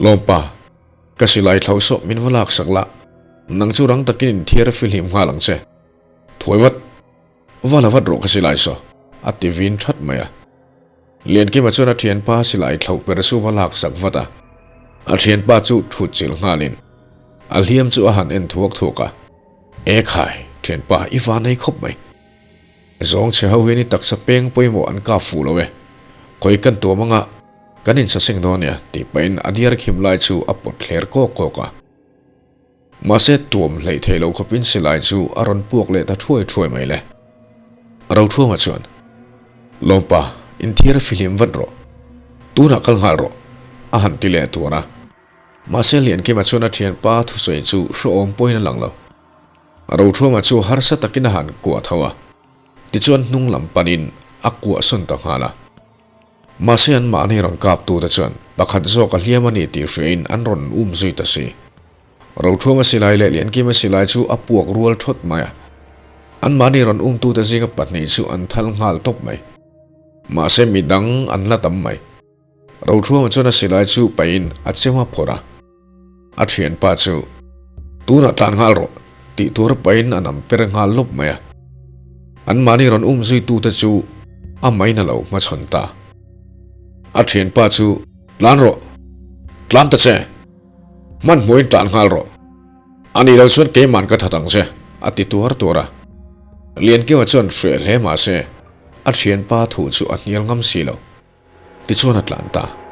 Lawmpa, ka silai thlauh sawh min va laksak la. Nang chu rang takin inthiar fihlim nghal ang che. Thuai vat! Va la vat rawh ka silai saw, a ti vin that mai a. Liankima chuan a thianpa silai thlauh per chu va lak sak vat a. A thianpa chu thut chilh nghalin a hliam chu a han en thuak thuak a. E khai, thianpa i va nei khawp mai. Zawng chhe ho hian i taksa peng pawimawh an kap fuh lo e. Khawi kan tuam anga kan insaseng dawn nia tih pahin a diar khim lai chu a pawt thler kawk kawk a. Mahse tuam hleih theih loh khawpin silai chu a rawn puak leh ta thuai thuai mai le. Rothuama chuan, Lawmpa, inthiar fihlim vat rawh. Tunah kal nghal rawh, a han ti leh tuar a. Mahse Liankima chuan a thianpa thusawi chu hrehawm pawhin a lang lo. Rothuama chu harsa takin a han kuah tho a, tichuan hnung lam panin a kuah sawn ta nghal a. Mahse an mahni rawn kaptute chuan pakhat zawk a hliam a ni tih hriain an rawn um zui ta si. Rothuama silai leh Liankima silai chu a puak rual thawt mai a. An mahni rawn umtute zinga pahnih chu an thal nghal tawp mai. Mahse midang an la tam mai. Rothuama chuan a silai chu pahin a chem a phawrh a. A thianpa chu, Tunah tlan nghal rawh, tih tur pahin a nam per nghal lawp mai a. Anmahni rawn um zuitute chu a main a lo hmachhawn ta. A thianpa chu, Tlan rawh, tlan ta che, hmanhmawhin tlan nghal rawh, a nih loh chuan keiman ka that ang che, a ti tuar tuar a. Liankima chuan hreh hle mah se, a thianpa thu chu a hnial ngam si lo. Tichuan a tlan ta.